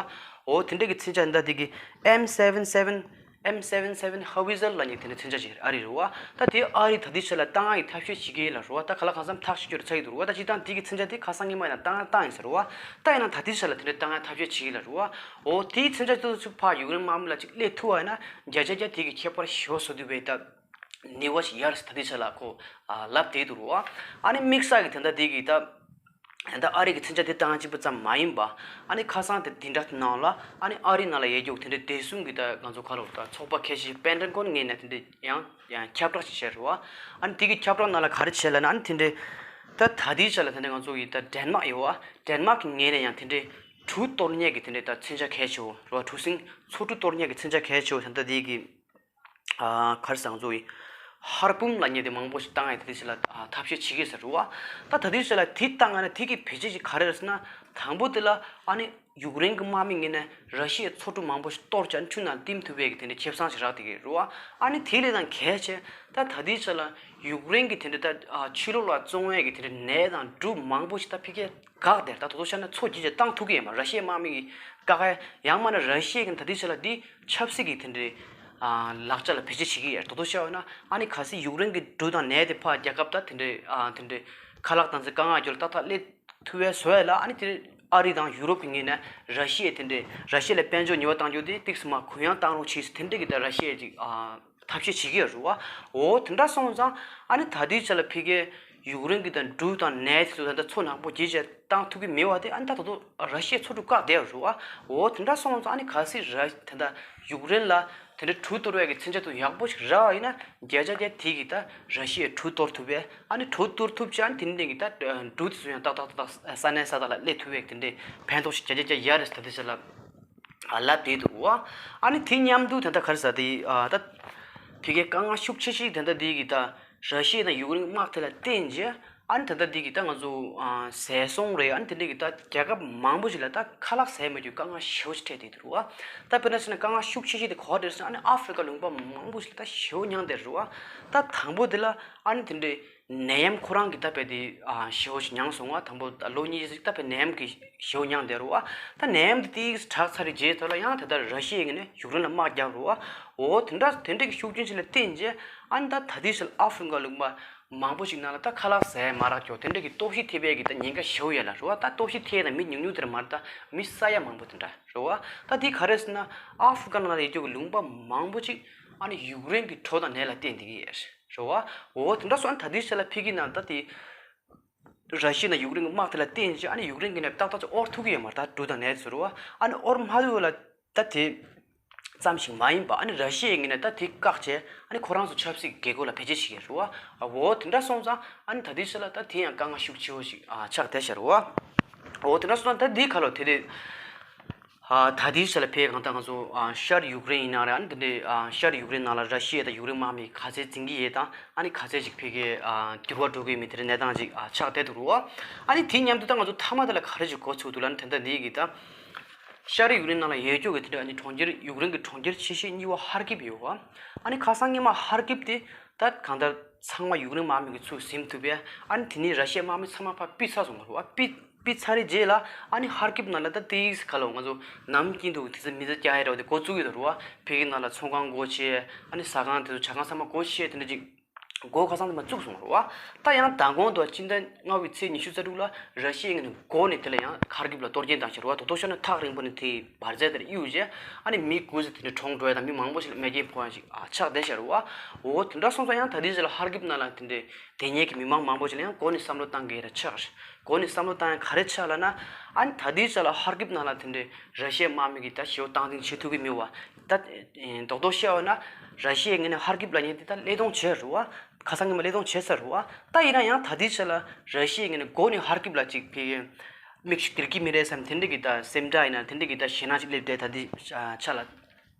འོ་དེ་འདྲ་གི་མཚོན་ཆ་འདི་འདྲ་དེ་གི་M seven seven M seven seven howitzer ལབ་མཁན་དེ་འདྲ་མཚོན་ཆ་ཅིག་ཨ་རི་རེད་བ། ད་དེ་ཨ་རི་ད་ལྟའི་ཆ་ལ་བཏང་ཡག་གི་ཐབས་ཤེས་བྱེད་ཀྱི་ཡིན་ལབ་རེད་བ། ད་ག་ལ་གང་འཚམ་ཐག་ཆོད་ཆོད་ཆགས་ཀྱི་འདུག་རེད་བ། ད་སྤྱིར་བཏང་དེ་གི་མཚོན་ཆ་དེ་ཁ་སང་ཉི་མ་ཡིན་ན་བཏང་ཡག་བཏང་ཡིན་ཟེར་བ། ད་ཡིན་ན་ད་ལྟའི་ཆ་ལ་དེ་འདྲ་བཏང་ཡག་ཐབས་ཤེས་བྱེད་ཀྱི་ཡིན་ལབ་རེད་བ། འོ་དེའི་མཚོན་ཆ་དེ་ཚོ་ཕར་ཡུཀ་རེན་དམག་མི་ལ་ཅིག་སླེབས་ཐུབ་པ་ཡིན་ན་བརྒྱ་ཆ་བརྒྱ་དེ་གི་ཁྱད་པར་ཞེ་པོ་བཟོ་ཐུབ་པའི་ད། ནུས་པ་ཞིག་ཡོད་རེད་ཟེར་ད་ལྟའི་ཆ་ལ་ཁོ་ལབ་བསྡད་འདུག་རེད་བ། ཨ་ནི་དམིགས་བསལ་གྱི་དེ་འདྲ་དེ་གི་ད། ད་ཨ་རི་གི་མཚོན་ཆ་དེ་བཏང་གཅིག་པུ་ཙམ་མ་ཡིན་པ། ཨ་ནི་ཁ་སང་དེ་དེ་འདྲ་ནང་ལ་ཨ་ནི་ཨ་རི་ནང་ལ་ཡོད་རྒྱུ་དེ་འདྲའི་བདེ་སྲུང་གི་ད་ང་ཚོ་ག་ལ་ད་ཚོགས་པ་ཁ་ཤས་པེན་ཊ་གོན་ངོས་ནས་དེ་འདྲའི་ཡང་ཡང་ཁྱབ་བསྒྲགས་ཤིག་བྱས་རེད་བ། ཨ་ནི་དེ་གི་ཁྱབ་བསྒྲགས་ནང་ལ་ག་རེ་བྱས་ལབ་ན་ཨ་ནི་དེ་འདྲའི་ད་ད་ལྟའི་ཆ་ལ་དེ་འདྲའི་ང་ཚོ་ཡི་ད་ཌེན་མག་ཡོད་བ། ཌེན་མག་གི་ངོས་ནས་ཡང་དེ་འདྲའི་གྲུ་གཏོར་མཁན་གྱི་དེ་འདྲའི་ད་མཚོན་ཆ་གལ་ཆེ་བོ་རེད་བ། གྲུ་གཟིངས་མཚོ་གྲུ་གཏོར་མཁན་གྱི་མཚོན་ཆ་གལ་ཆེ་བོ་དེ་འདྲ་དེ་གི་ཨ་ག་རེ་ཟེར་ང་ཚོ་ཡི་ཧར་པུམ་ལབ་མཁན་དེ་མང་པོ་ཞིག་བཏང་ཡ་དེ་དེ་ཞིག་ལ་ཨ་ཐབས་ཤེས་བྱེད་ཀྱི་ཟེར་རེད་བ། ད་ད་དེ་ཞིག་ལ་དེ་བཏང་ཡ་ན་དེ་གི་བེད་སྤྱོད་ཅིག་ག་རེ་རེད་ཟེར་ན། དང་པོ་དེ་ལ་ཨ་ནི་ཡུཀ་རེན་གྱི་དམག་མི་ངོས་ནས་ར་ཤི་ཡའི་མཚོ་གྲུ་མང་པོ་ཞིག་གཏོར་བྱས་ཁྲུན་ནང་བསྟིམ་ཐུབ་པའི་གི་དེ་འདྲའི་ཁེ་བཟང་ཞིག་རག་བསྡད་ཀྱི་རེད་བ། ཨ་ནི་དེ་ལས་ཀྱང་གལ་ཆེ་ད་ད་དེ་ཞིག་ལ་ཡུཀ་རེན་གྱི་དེ་འདྲའི་ད་ཨ་ཕྱི་ལོགས་ལ་བཙོང་ཡས་ཀྱི་དེ་འདྲའི་ནས་དང་འབྲུ་མང་པོ་ཞིག་ད་ཕ་གིར་བཀག་དེར་ད་དོ་དོ་ཤར་ན་མཚོ་བརྒྱུད་བྱས་བཏང་ཐུབ་ཀྱི་ཡོད་མ་རེད། ར་ཤི་ཡའི་དམག་མི་གིས་བཀག་ཡ་ཡང་མིན་ན་ར་ཤི་ཡས་ཀྱིས་ད་ལྟའི་ཆ་ལ་འདི་ཆབ་སྲིད་ཀྱི་དེ་འདྲའི་ཨ་ལག་ཆ་ལ་བེད་སྤྱོད་བྱེད་ཀྱི་ཡོད་རེད། དོ་དོ་ཤར་བ་ན་ཨ་ནི་གལ་སྲིད་ཡུཀ་རེན་གྱི་འབྲུ་དང་ནས་དེ་ཕར་རྒྱལ་ཁབ་ད་དེ་འདྲའི་ཨ་དེ་འདྲའི་ཁ་ལག་དང་ཚིག་དཀའ་ངལ་སྐྱོ་ལ་ཏག་ཏག་སླེབས་ཐུབ་པའི་བཟོ་ཡ་ལ་ཨ་ནི་དེ་ཨ་རི་དང་ཡུ་རོབ་ཀྱི་ངོས་ནས་ར་ཤི་ཡས་དེ་འདྲའི་ར་ཤི་ཡ་ལ་དཔལ་འབྱོར་ཉེས་པ་བཏང་རྒྱུ་དེ་ཏིག་ཙམ་མ་གུ་ཡངས་བཏང་རོགས་བྱེད་ཟེར་དེ་འདྲའི་གི་ད་ར་ཤི་ཡས་ཅིག་ཨ། ཐབས་ཤེས་བྱེད་ཀྱི་ཡོད་རེད་བ། འོ་དེ་འདྲ་སོང་ཙང་ཨ་ནི་ད་ལྟའི་ཆ་ལ་ཕ་གིར་ཡུཀ་རེན་གྱི་དང་འབྲུ་དང་ནས་དེ་ཚོ་ད་ལྟ་མཚོ་ནག་པོ་བརྒྱུད་བྱས་བཏང་ཐུབ་ཀྱི་མེད་པ་དེ་ཨ་ནི་ད་ད་དུང་ར་ཤི་ཡས་མཚོ་གྲུ་བཀག་བསྡད་ཡོད་རེད་བ། འོ་དེ་འདྲ་སོང་ཙང་ཨ་ནི་གལ་སྲིད་ར་ད་ལྟ་ཡུཀ་རེན་ལ་དེ་འདྲའི་གྲུ་གཏོར་བའི་གི་མཚོན་ཆ་དེ་ཡག་པོ་ཞིག་རག་ཡིན་ན་བརྒྱ་ཆ་བརྒྱ་དེ་གི་ད་ར་ཤི་ཡས་གྲུ་གཏོར་ཐུབ་པས། ཨ་ནི་གྲུ་གཏོར་ཐུབ་བྱས་ཨ་ནི་དེ་འདྲ་གི་ད་འབྲུ་དེ་ཚོ་ཡང་ཏག་ཏག་ཏག་ཏག་ས་གནས་ས་ཐག་ལ་སླེབས་ཐུབ་པའི་དེ་འདྲའི་ཕན་ཐོགས་ཤིག་བརྒྱ་ཆ་བརྒྱ་ཡོད་རེད་ད་ལྟའི་ཆ་ལ། ལབ་བསྡད་འདུག་བ། ཨ་ནི་དེ་མཉམ་དུ་ད་ལྟ་ག་རེ་ཟེར་དེ་ཨ་ད་ཕ་གིའི་དཀའ་ངལ་ཤུགས་ཆེ་ཤོས་དེ་འདྲ་དེ་གི་ད་ར་ཤི་ཡ་དང་ཡུཀ་རེན་དམག་དེ་ལ་བརྟེན་རྗེས་ཨ་ནི་ད་ལྟ་དེ་གི་ད་ང་ཚོ་ཨ་ཟས་སོང་རེད། ཨ་ནི་དེ་འདྲ་གི་ད་རྒྱལ་ཁབ་མང་པོ་ཞིག་ལ་ད་ཁ་ལག་ཟས་མེད་རྒྱུ་དཀའ་ངལ་ཞེ་པོ་ཞིག་འཕྲད་བསྡད་འདུག་བ། ད་དཔེར་ན་ཟེར་ན་དཀའ་ངལ་ཤུགས་ཆེ་ཤོས་དེ་ག་པར་རེད་ཟེར་ན་ཨ་ནི་ཨ་ཧྥི་རི་ཀ་ལུང་པ་མང་པོ་ཞིག་ལ་ད་ཞེ་པོ་མྱངས་བསྡད་རེད་བ། ད་དང་པོ་དེ་ལ་ཨ་ནི་དེ་འདྲའི་ནད་ཡམས་ཁོ་རང་གི་ད་དཔེ་དེ་ཨ་ཞེ་པོ་ཞིག་མྱངས་སོང་བ། དང་པོ་ད་ལོ་གཉིས་ཤིག་ད་དཔེ་ནད་ཡམས་ཀྱི་ཞེ་པོ་མྱངས་བསྡད་རེད་བ། ད་ནད་ཡམས་དེ་ཏིག་ཙམ་དྲག་ཚར་བའི་རྗེས་ཐོག་ལ་ཡང་ད་ལྟ་ར་ཤི་ཡའི་ངོས་ནས་ཡུཀ་རེན་ལ་དམག་རྒྱག་རེད་བ། འོ་དེ་འདྲ་དེ་འདྲ་གི་ཤུགས་རྐྱེན་ཞིག་ལ་བརྟེན་རྗེས་ཨ་ནི་ད་ད་ལྟའི་ཆར་ཨ་ཧྥི་རི་ཀ་ལུང་པ་མང་པོ་ཞིག་ནང་ལ་ད་ཁ་ལག་ཟས་མ་རག་ཀྱོག་དེ་འདྲ་གི་ལྟོགས་ཤི་ཐེབས་པའི་གི་ད་ཉེན་ཁ་ཞེ་པོ་ཡོད་ལ་རེད་བ། ད་ལྟོགས་ཤི་ཐེབས་ན་མི་ཉུང་ཉུང་དེ་འདྲ་མ་རེད། ད་མི་ས་ཡ་མང་པོ་དེ་འདྲ་རེད་བ། ད་དེ་ག་རེ་ཟེར་ན་ཨ་ཧྥི་རི་ཀ་ནང་ལ་ཡོད་རྒྱུ་གི་ལུང་པ་མང་པོ་ཅིག་ཨ་ནི་ཡུཀ་རེན་གྱི་གྲོ་དང་ནས་ལ་བརྟེན་བསྡད་ཀྱི་ཡོད་རེད་བ། འོ་དེ་འདྲ་སོང་ཨ་ནི་ད་ལྟའི་ཆར་ལ་ཕ་གི་ནང་ད་དེ་ར་ཤི་ཡ་དང་ཡུཀ་རེན་གྱི་དམག་དེ་ལ་བརྟེན་བྱས་ཨ་ནི་ཡུཀ་རེན་གྱི་ནས་ཏག་ཏག་ཅིག་དབོར་ཐུབ་ཀྱི་ཡོད་མ་རེད། ད་འབྲུ་དང་ནས་ཚོ་རེད་བ། ཨ་ནི་དབོར་མ་ཐུབ་ལ་ད་དེ་ཙམ་ཞིག་མ་ཡིན་པ་ཨ་ནི་ར་ཤི་ཡའི་ངོས་ནས་ད་དེ་བཀག་བྱས་ཨ་ནི་ཁོ་རང་ཚོ་ཆབ་སྲིད་ཀྱི་དགོས་མཁོ་ལ་བེད་སྤྱོད་བྱེད་ཀྱི་རེད་བ། འོ་དེ་འདྲ་སོང་ཙང་ཨ་ནི་ད་ལྟའི་ཆར་ལ་ད་དེ་ཡང་དཀའ་ངལ་ཤུགས་ཆེ་བོ་ཞིག་ཨ་ཆགས་བསྡད་ཤག་རེད་བ། འོ་དེ་འདྲ་སོང་ཙང་ད་འདི་ཁ་ལོ་དེ་དེ། ཨ་ད་ལྟའི་ཆར་ལ་ཕ་གི་གང་ལྟར་ང་ཚོ་ཨ་ཤར་ཡུཀ་རེན་ཡིན་ན་རེད། ཨ་ནི་དེ་འདྲའི་ཨ་ཤར་ཡུཀ་རེན་ནང་ལ་ར་ཤི་ཡ་དང་ཡུཀ་རེན་དམག་མི་ག་ཚད་འཛིང་གི་ཡོད་དང་ཨ་ནི་ག་ཚད་ཅིག་ཕ་གི་ཨ་འགྱུར་བ་འགྲོ་གི་ཡོད་མེད་དེ་འདྲའི་གནས་སྟངས་ཅིག་ཨ་ཆགས་བསྡད་འདུག་རེད་བ། ཨ་ནི་དེ་མཉམ་དུ་ད་ང་ཚོ་མཐའ་མ་དེ་ལ་ག་རེ་ཅིག་གོ་ཚུགས་འདུག་ལབ་ན་དེ་འདྲ་འདི་གི་ད། ཤར་ཡུཀ་རེན་ནང་ལ་ཡོད་རྒྱུ་གི་དེ་འདྲ་ཨ་ནི་གྲོང་ཁྱེར་ཡུཀ་རེན་གྱི་གྲོང་ཁྱེར་ཆེ་ཤོས་གཉིས་པ་ཧར་ཀིབ་ཡོད་བ། ཨ་ནི་ཁ་སང་སྔོན་མ་ཧར་ཀིབ་དེ་ད་གང་ལྟར་ཚང་མ་ཡུཀ་རེན་དམག་མི་གིས་ཚུར་ཟིན་ཐུབ་པས། ཨ་ནི་དེ་ནས་ར་ཤི་ཡའི་དམག་མི་ཚང་མ་ཕར་ཕུད་ཚར་སོང་བ་རེད་བ། ཕུད་ཕུད་ཚར་རེད་རྗེས་ལ་ཨ་ནི་ཧར་ཀིབ་ནང་ལ་ད་ཏིག་ཙམ་ག་ལ་ང་ཚོ་ནམ་རྒྱུན་དུ་དེ་ཚོ་མི་ཚེ་སྐྱེལ་ཡ་རེད་བ། དེ་འགོ་བཙུགས་ཡོད་རེད་བ། ཕ་གི་ནང་ལ་ཚོང་ཁང་སྒོ་ཕྱེ། ཨ་ནི་ཟ་ཁང་དེ་ཚོ་ཇ་ཁང་ཚང་མ་སྒོ་ཕྱེ་དེ་འདྲ་ཅིག་སྒོ་ཁ་སང་དེ་མ་བཙུགས་སོང་རེད་བ། ད་ཡང་མདང་དགོང་དུ་སྤྱི་ཟླ་ལྔ་པའི་ཚེས་ཉི་ཤུ་རྩ་དྲུག་ལ་ར་ཤི་ཡའི་ངོས་ནས་འགོ་ནས་དེ་ལ་ཡང་ཧར་ཀིབ་ལ་གཏོར་སྐྱོན་བཏང་ཤག་རེད་བ། དོ་དོ་ཤོར་ན་ཐག་རིང་པོ་ནས་དེའི་འབར་རྫས་དེ་ལ་གཡུག་རྗེས་ཨ་ནི་མི་དགུ་ཙམ་དེ་འདྲ་གྲོངས་འགྲོ་ཡ་དང་མི་མང་པོ་ཞིག་ལ་རྨས་སྐྱོན་ཕོག་ཡ་ཞིག་ཨ་ཆགས་བསྡད་ཤག་རེད་བ། འོ་དེ་འདྲ་སོང་ཙང་ཡང་ད་ལྟའི་ཆ་ལ་ཧར་ཀིབ་ནང་ལ་དེ་འདྲའི་དེ་ཉིད་ཀྱི་མི་མང་མང་པོ་ཞིག་ལ་ཡང་འགོ་ནས་བསམ་བློ་བཏང་དགོས་ཡ་ཆགས་རེད། འགོ་ནས་བསམ་བློ་བཏང་ཡ་ག་རེ་ཆགས་ལབ་ན། ཨ་ནི་ད་ལྟའི་ཆ་ལ་ཧར་ཀིབ་ནང་ལ་དེ་འདྲའི་ར་ཤི་ཡའི་དམག་མི་གིས་ད་ཞེ་པོ་སྟངས་འཛིན་བྱེད་ཐུབ་ཀྱི་མེད་བ། ད་རྡོག་རྡོག་བཤད་པ་ན་ར་ཤི་ཡའི་ངོས་ནས་ཧར་ཀིབ་ལབ་མཁན་དེ་ད་བློས་གཏོང་བྱས་རེད་བ། ཁ་སང་ཉི་མ་བློས་གཏོང་བྱས་ཚར་རེད་བ། ད་ཡིན་ན་ཡང་ད་ལྟའི་ཆ་ལ་ར་ཤི་ཡའི་ངོས་ནས་འགོ་ནས་ཧར་ཀིབ་ལ་ཅིག་ཕ་གི་ མིག་ཤུགས་སྟེར་གི་མི་རེད་བསམ། དེ་འདྲ་གི་ད་སེམས་ཁྲལ་ཡིན་ན་དེ་འདྲ་གི་ད་ཞེད་སྣང་ཅིག་སླེབས་བསྡད། ད་འདི་ཆ་ལ་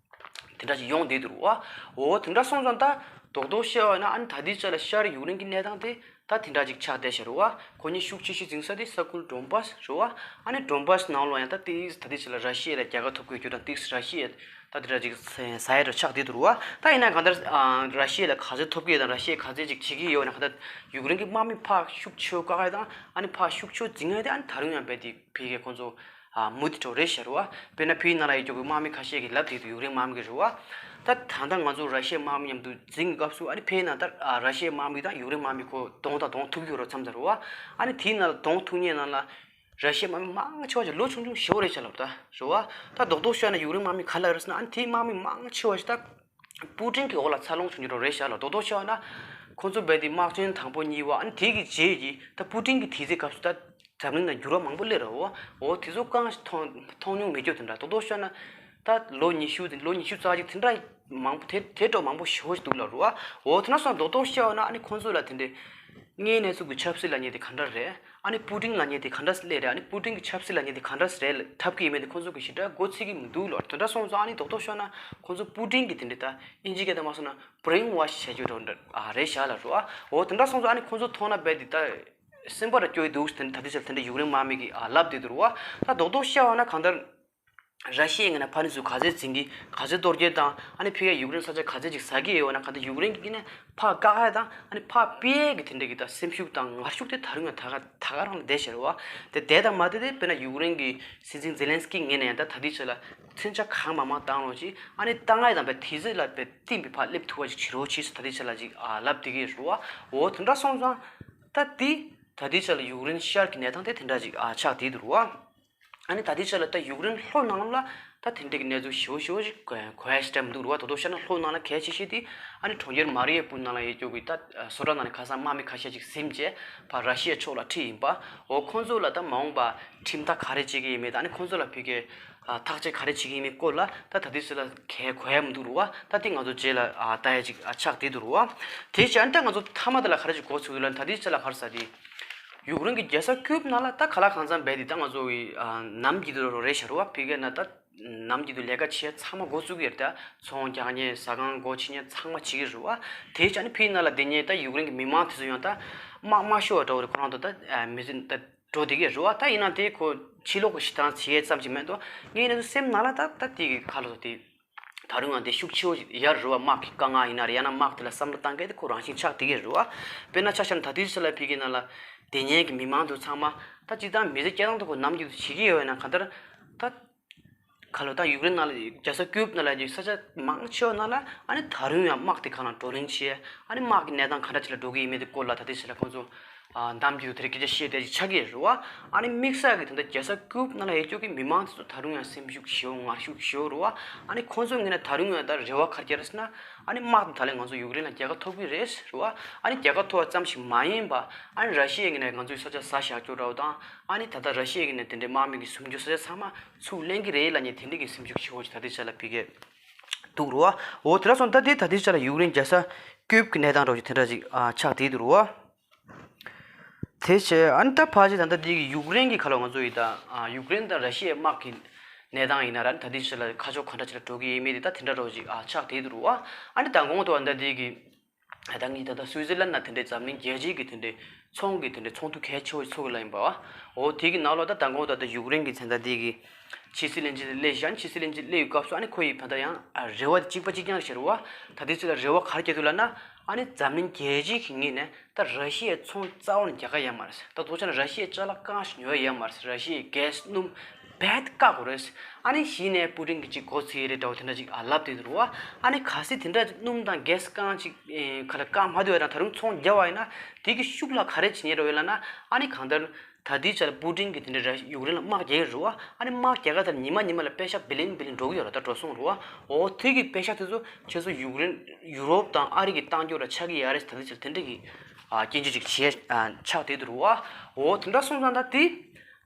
དེ་འདྲ་ཅིག་ཡོང་བསྡད་འདུག་བ། འོ་དེ་འདྲ་སོང་ཙང་ད་རྡོག་རྡོག་བཤད་པ་ཡིན་ན། ཨ་ནི་ད་འདི་ཆ་ལ་ཤར་ཡུཀ་རེན་གྱི་གནས་སྟངས་དེ་ད་དེ་འདྲ་ཅིག་ཆགས་བསྡད་ཤག་རེད་བ། ཁོ་གཉིས་ཤུགས་ཆེ་ཤོས་འཛིང་ས་དེ་ས་ཁུལ་ཌོན་བྷ་སི་རེད་བ། ཨ་ནི་ཌོན་བྷ་སི་ནང་ལོགས་ཡང་ད་ཏིག་ད་འདི་ཆ་ལ་ར་ཤི་ཡ་ལ་རྒྱལ་ཁ་ཐོབ་དགོས་རྒྱུ་དང་། ཏིག་ར་ཤི་ཡ་ད་དེ་འདྲ་ཅིག་ཟ་ཡ་འདྲ་ཆགས་བསྡད་འདུག་རེད་བ། ད་ཡིན་ན་གང་ལྟར་ཨ་ར་ཤི་ཡ་ལ་ག་ཚོད་ཐོབ་ཀྱི་ཡོད་དང་། ར་ཤི་ཡས་ག་ཚོད་ཅིག་བྱེད་ཀྱི་ཡོད་ན། གང་ལྟར་ཡུཀ་རེན་གྱི་དམག་མི་ཕར་ཤུགས་ཆེ་བ་བཀག་ཡ་དང་། ཨ་ནི་ཕར་ཤུགས་ཆེ་བ་འཛིང་ཡ་དེ་ཨ་ནི་ད་རུང་ཡང་རྦད་དེ་ཕལ་སྐད་ཁོང་ཚོ་ཨ་མུ་མཐུད་འགྲོ་རེད་ཤག་རེད་བ། དཔེར་ན་ཕའི་ནང་ལ་ཡོད་རྒྱུ་གི་དམག་མི་ཁ་ཤས་ཀྱིས་ལབ་བསྡད་འདུག་ཡུཀ་རེན་དམག་མི་གིས་རེད་བ། ད་ད་ལྟ་ང་ཚོ་ར་ཤི་ཡའི་དམག་མི་མཉམ་དུ་འཛིང་གི་སྐབས་སུ། ཨ་ནི་ཕའི་ནང་ད་ཨ་ར་ཤི་ཡའི་དམག་མི་དང་ཡུཀ་རེན་དམག་མི་ཁོ་གདོང་དང་གདོང་ཐུག་གི་ཡོད་རེད་བསམ་ཚར་རེད་བ། ཨ་ནི་དེའི་ནང་ལ་གདོང་ཐུག་མཁན་ནང་ལ་ར་ཤི་ཡའི་དམག་མི་མང་ཆེ་བ་ཞིག་ལོ་ཆུང་ཆུང་ཞེ་པོ་རེད་ཤག་ལབ། ད་རེད་བ། ད་རྡོག་རྡོག་བཤད་ན་ཡུཀ་རེན་དམག་མི་ག་ལབ་རེད་ཟེར་ན། ཨ་ནི་དེའི་དམག་མི་མང་ཆེ་བ་ཞིག་ད་པུ་ཏིན་གྱི་འོག་ལ་འཚར་ལོངས་བྱུང་རྒྱུ་རེད་ཤག་ལབ། རྡོག་རྡོག་བཤད་ན་ཁོང་ཚོ་རྦད་དེ་དམག་ཆེན་དང་པོ་གཉིས་པ། ཨ་ནི་དེ་གི་རྗེས་ཀྱི་ད་པུ་ཏིན་གྱི་དུས་ཚོད་སྐབས་སུ་ད་འཛམ་གླིང་ནང་འགྱུར་བ་མང་པོ་སླེབས་རེད་བ། འོ་དེ་ཚོ་གང་ཞིག་མཐོང་མཐོང་མྱོང་མེད་རྒྱུ་དེ་འདྲ། རྡོག་རྡོག་བཤད་ན་ད་ལོ་ཉི་ཤུ་དེ། ལོ་ཉི་ཤུ་རྩ་གཅིག་དེ་འདྲ་མང་པོ་དེ་དེ་འདྲ་མང་པོ་ཞེ་པོ་ཞིག་འདུག་ལབ་རེད་བ། འོ་དེ་འདྲ་སོང་རྡོག་རྡོག་བཤད་ན། ཨ་ནི་ཁོང་ཚོ་ལ་དེ་འདྲའི་དངོས་གནས་ཚུལ་གྱི་ཆབ་སྲིད་ལབ་མཁན་དེ་ག་འདྲ་རེད། ཨ་ནི་པུ་ཏིན་ལབ་མཁན་དེ་ག་འདྲ་སླེབས་རེད། ཨ་ནི་པུ་ཏིན་གྱི་ཆབ་སྲིད་ལབ་མཁན་དེ་ག་འདྲ་རེད་འཁྲབ་ཀྱི་ཡིན་མིན་དེ་ཁོང་ཚོ་གིས་ཞེ་དྲག་མགོ་ཚོད་ཀྱི་མི་འདུག་ལབ། དེ་འདྲ་སོང་ཙང་ཨ་ནི་རྡོག་རྡོག་བཤད་ན་ཁོང་ཚོ་པུ་ཏིན་གྱི་དེ་འདྲའི་ད་དབྱིན་ཇིའི་སྐད་དུ་མ་སོང་ན་བྷི་རེན་ཝོཤ་བྱེད་རྒྱུ་འདྲ་བོ་འདྲ་ཨ་རེད་ཤག་ལབ་རེད་བ། འོ་དེ་འདྲ་སོང་ཙང་ཨ་ནི་ཁོང་ཚོ་མཐོང་ན་རྦད་དེ་ད་སེམས་པ་ར་སྐྱོ་ཡི་འདུག་དེ་ད་དེ་ཚོ་དེ་འདྲ་ཡུཀ་རེན་དམག་མི་གིས་ཨ་ལབ་བསྡད་འདུག་རེད་བ། ད་རྡོག་རྡོག་བཤད་པ་ན་གང་ལྟར་ར་ཤི་ཡའི་ངོས་ནས་ཕར་ནས་ཚུར་ག་ཚོད་འཛིང་གི། ག་ཚོད་གཏོར་རྒྱག་དང་། ཨ་ནི་ཕ་གིར་ཡུཀ་རེན་ས་ཆ་ག་ཚོད་ཅིག་ཟ་གི་ཡོད་ན། གང་ལྟར་ཡུཀ་རེན་གྱི་ངོས་ནས་ཕར་བཀག་ཡ་དང་། ཨ་ནི་ཕར་སྤེལ་ཡས་ཀྱི་དེ་འདྲ་གི་ད་སེམས་ཤུགས་དང་ངར་ཤུགས་དེ་ད་རུང་ཡང་ད་ག་ད་ག་རང་ལ་བསྡད་ཤག་རེད་བ། དེ་བསྡད་དང་མ་བསྡད་དེ་དཔེར་ན་ཡུཀ་རེན་གྱི་སྲིད་འཛིན་ཛེ་ལན་སི་ཀི་ངོས་ནས་ཡང་ད་ད་ལྟའི་ཆ་ལ་མཚོན་ཆ་གང་མང་མང་བཏང་རོགས་གྱིས། ཨ་ནི་བཏང་ཡ་དང་པའི་དུས་ཚོད་ལ་དཔེ་བསྟུན་པའི་ཕར་སླེབས་ཐུབ་པ་ཅིག་བྱེད་རོགས་གྱིས་ཟེར་ད་ལྟའི་ཆ་ལ་ཅིག་ཨ་ལབ་བསྡད་ཀྱི་རེད་བ། འོ་དེ་འདྲ་སོང་ཙང་ད་དེ་ད་ལྟའི་ཆ་ལ་ཡུཀ་རེན་ཤར་གྱི་གནས་སྟངས་དེ་དེ་འདྲ་ཅིག་ཨ་ཆགས་བསྡད་འདུག་རེད་བ། ཨ་ནི་ད་ལྟའི་ཆ་ལ་ད་ཡུཀ་རེན་ལྷོ་ནང་ལ་ད་དེ་འདྲའི་གི་གནས་ཚུལ་ཞེ་པོ་ཞེ་པོ་ཞིག་གོ་གོ་ཡ་ཞིག་འདྲ་མི་འདུག་རེད་བ། ད་དུང་བཤད་ན་ལྷོ་ནང་ལ་གལ་ཆེ་ཤོས་དེ་ཨ་ནི་གྲོང་ཁྱེར་མ་རི་ཡུ་པོལ་ནང་ལ་ཡོད་རྒྱུ་གི་ད་སོ་ཊར་ནང་ནས་ཁ་སང་དམག་མི་ཁ་ཤས་ཅིག་ཟིན་བྱས་ཕར་ར་ཤི་ཡ་ཕྱོགས་ལ་ཁྲིད་ཡིན་པ། འོ་ཁོང་ཚོ་ལ་ད་མ་འོངས་པ་ཁྲིམས་ཐག་ག་རེ་བཅད་ཀྱི་ཡིན་མིན་དང་། ཨ་ནི་ཁོང་ཚོ་ལ་ཕ་གིར་ཐག་གཅོད་ག་རེ་བྱེད་ཀྱི་ཡིན་མིན་སྐོར་ལ་ད་ད་ལྟའི་ཆ་ལ་གལ་གོ་ཡ་མི་འདུག་རེད་བ། ད་དེ་ང་ཚོ་རྗེས་ལ་ཨ་ལྟ་ཡ་ཅིག་ཨ་ཆགས་བསྡད་འདུག་རེད་བ། དེ་བྱས་ཨ་ནི་ད་ང་ཚོ་མཐའ་མ་དེ་ལ་ག་རེ་ཅིག་གོ་ཚུགས་འདུག་ལབ་ན། ད་ལྟའི་ཆ་ལ་ག་རེ་ཟེར་དེ། ཡུཀ་རེན་གྱི་རྒྱལ་ས་ཀིབ་ནང་ལ་ད་ག་ལ་གང་འཚམ་རྦད་དེ་ད་ང་ཚོ་གི་ཨ་ནམ་རྒྱུན་དུ་རེད་ཤག་རེད་བ། ཕ་གིར་ན་ད་ནམ་རྒྱུན་དུ་ལས་ཀ་བྱེད་ཡ་ཚང་མ་འགོ་བཙུགས་ཀྱི་རེད། ད་ཚོང་རྒྱག་མཁན། ཟ་ཁང་སྒོ་ཕྱེ་མཁན་ཚང་མ་བྱེད་ཀྱི་རེད་བ། དེ་བྱས་ཨ་ནི་ཕ་གིའི་ནང་ལ་བསྡད་མཁན་ད་ཡུཀ་རེན་གྱི་མི་མང་དེ་ཚོ་ཡང་ད་དམག་དམག་ཤོར་བ་འདྲ་བོ་རེད། ཁོ་རང་ཚོ་ད་ཨ་མི་ཚེ་ད་འགྲོ་བསྡད་ཀྱི་རེད་བ། ད་ཡིན་ན་དེ་ཁོ་ཕྱི་ལོགས་ཀྱི་ཞེ་སྡང་བྱེད་ཡས་ཙམ་ཞིག་མེད་དོ། ངའི་ནང་དུ་སེམས་ནང་ལ་ད་ད་དེ་གི་ཁ་ལོ་དེ་ད་རུང་ཡང་དེ་ཤུགས་ཆེ་བོ་ཞིག་ཡོད་རེད་བ། དམག་གི་དཀའ་ངལ་ཡིན་ན་རེད། ཡང་ན་དམག་དེ་ལ་བསམ་བློ་བཏང་མཁན་དེ་ཁོ་རང་བཞིན་ཆགས་བསྡད་ཀྱི་རེད་བ། དཔེར་ན་ཆ་བཞག་ན་ད་དུས་ཚོད་ལ་ཕ་གིའི་ནང་ལ་བསྡད་མཁན་གྱི་མི་མང་དེ་ཚང་མ་ད་སྤྱིར་བཏང་མི་ཚེ་སྐྱེལ་སྟངས་དེ་ཁོ་ནམ་རྒྱུན་དུ་བྱེད་ཀྱི་ཡོད་ན། གང་ལྟར་ད་ཁ་ལོ་ད་ཡུཀ་རེན་ནང་ལ་རྒྱལ་ས་ཀིབ་ནང་ལ་ཡོད་ས་ཆ་མང་ཆེ་བ་ནང་ལ་ཨ་ནི་ད་རུང་ཡང་དམག་དེ་གང་ལ་བགྲོ་གླེང་བྱས། ཨ་ནི་དམག་གི་གནས་སྟངས་ག་འདྲ་ཅིག་ལ་འགྲོ་གི་ཡིན་མིན་དེ་སྐོར་ལ་ད་ལྟའི་ཆ་ལ་ཁོང་ཚོ་ཨ་ནམ་རྒྱུན་དུ་དེ་རིང་སྐད་ཆ་བཤད་བསྡད་ཅིག་ཆགས་ཀྱི་རེད་བ། ཨ་ནི་དམིགས་བསལ་གྱི་ད་ལྟ་རྒྱལ་ས་ཀིབ་ནང་ལ་ཡོད་རྒྱུ་གི་མི་མང་དེ་ཚོ་ད་རུང་ཡང་སེམས་ཤུགས་ཞེ་པོ་ངར་ཤུགས་ཞེ་པོ་རེད་བ། ཨ་ནི་ཁོང་ཚོ་ངོས་ནས་ད་རུང་ཡང་ད་རེ་བ་ག་རེ་བརྒྱབ་རེད་ཟེར་ན། ཨ་ནི་དམག་དང་ད་ལན་ང་ཚོ་ཡུཀ་རེན་ལ་རྒྱལ་ཁ་ཐོབ་ཀྱི་རེད་ཟེར་བ། ཨ་ནི་རྒྱལ་ཁ་ཐོབ་པ་ཙམ་ཞིག་མ་ཡིན་པ། ཨ་ནི་ར་ཤི་ཡའི་ངོས་ནས་ང་ཚོའི་ས་ཆ་ཟ་བཞག་རྒྱུ་འདྲ་བོ་དང་། ཨ་ནི་ད་ལྟ་ར་ཤི་ཡའི་ངོས་ནས་དེ་འདྲའི་དམག་མི་གི་ཟིན་རྒྱུ་ས་ཆ་ཚང་མ་ཚུར་ལེན་གྱི་རེད་ལབ་མཁན་དེ་འདྲ་གི་སེམས་ཤུགས་ཆེ་བོ་ཞིག་ད་ལྟའི་ཆ་ལ་ཕ་གིར་འདུག་རེད་བ། འོ་དེ་འདྲ་སོང་ད་དེ་ད་ལྟའི་ཆ་ལ་ཡུཀ་རེན་རྒྱལ་ས་ཀིབ་ཀྱི་གནས་སྟངས་འདྲ་བོ་ཞིག་དེ་འདྲ་ཅིག་ཨ་ཆགས་བསྡད་འདུག་རེད་བ། དེ་བྱས་ཨ་ནི་ད་ཕལ་ཆེར་ད་ལྟ་འདི་གི་ཡུཀ་རེན་གྱི་ཁ་ལོ་ང་ཚོ་ཡི་ད་ཨ་ཡུཀ་རེན་དང་ར་ཤི་ཡའི་དམག་གི་གནས་སྟངས་ཡིན་ན་ར། ད་ལྟའི་ཆ་ལ་ཁ་ཕྱོགས་ག་འདྲ་ཅིག་ལ་འགྲོ་གི་ཡིན་མིན་དེ་ད་དེ་འདྲ་འདྲ་བོ་ཞིག་ཨ་ཆགས་བསྡད་འདུག་རེད་བ། ཨ་ནི་མདང་དགོང་དུ་ཨ་ད་འདི་གི་ད་ངས་ད་ལྟ་སུའི་ཙི་ལན་ན་དེ་འདྲའི་འཛམ་གླིང་རྒྱལ་སྤྱིའི་གི་དེ་འདྲའི་ཚོང་གི་དེ་འདྲའི་ཚོགས་འདུ་གལ་ཆེ་བོ་ཞིག་ཚོགས་ཀྱི་ལ་ཡིན་པ་བ། འོ་དེ་གི་ནང་ལོགས་ད་མདང་དགོང་དུ་ཨ་ད་ཡུཀ་རེན་གི་མཚན་ད་འདི་གི་ཕྱི་སྲིད་བློན་ཆེན་དེ་སླེབས་ཤག་ཕྱི་སྲིད་བློན་ཆེན་སླེབས་ཡོད་སྐབས་སུ་ཨ་ནི་ཁོ་ཡི་ད་ལྟ་ཡང་ཨ་རེ་བ་དེ་གཅིག་པ་གཅིག་རྐྱང་ཞིག་རེད་བ། ད་ལྟའི་ཆ་ལ་རེ་བ་ག་རེ་བརྒྱབ་འདུག་ལབ་ན། ཨ་ནི་འཛམ་གླིང་རྒྱལ་སྤྱི་གི་ངོས་ནས་ད་ར་ཤི་ཡའི་ཚོང་རྩ་བ་ནས་རྒྱག་ག་ཡོད་མ་རེད། ད་མདོར་བྱས་ན་ར་ཤི་ཡའི་ཅ་ལག་གང་ཞིག་ཉོ་ཡ་ཡོད་མ་རེད། ར་ཤི་ཡའི་གྷེ་སི་སྣུམ་རྦད་དེ་བཀག་དགོས་རེད། ཨ་ནི་གཞི་ནས་པུ་ཏིན་གྱིས་ཅིག་མགོ་ཚོས་ཡ་རེད་འདྲ་བོ་དེ་འདྲ་ཅིག་ཨ་ལབ་བསྡད་འདུག་རེད་བ། ཨ་ནི་གལ་སྲིད་དེ་འདྲ་སྣུམ་དང་གྷེ་སི་གང་ཅིག་ཨེ་ག་ལ་བཀག་མ་སྡོད་ཡ་དང་ད་རུང་ཚོང་རྒྱག་པ་ཡིན་ན་དེ་གི་ཤུགས་ལ་ག་རེ་བྱེད་ཉེན་རེད་ལབ་ན། ཨ་ནི་གང་ལྟར་ད་ལྟའི་ཆ་ལ་པུ་ཏིན་གྱིས་དེ་འདྲ་ར་ཡུཀ་རེན་ལ་དམག་རྒྱག་གི་རེད་བ། ཨ་ནི་དམག་རྒྱག་ག་དེར་ཉི་མ་ཉི་མ་ལ་པེ་ཤག་བི་ལིན་བི་ལིན་འགྲོ་གི་ཡོད་རེད། ད་འགྲོ་སོང་རེད་བ། འོ་དེ་གི་པེ་ཤག་དེ་ཚོ་ཁྱེད་ཚོ་ཡུཀ་རེན་ཡུ་རོབ་དང་ཨ་རི་གིས་བཏང་རྒྱུ་ར་ཆགས་ཀྱི་ཡོད་རེད། ད་ལྟའི་ཆ་ལ་དེ་འདྲ་གི་ཨ་སྐྱོན་བརྗོད་ཅིག་བྱས་ཨ་ཆགས་བསྡད་འདུག་རེད་བ། འོ་དེ་འདྲ་སོང་ཙང་ད་དེ་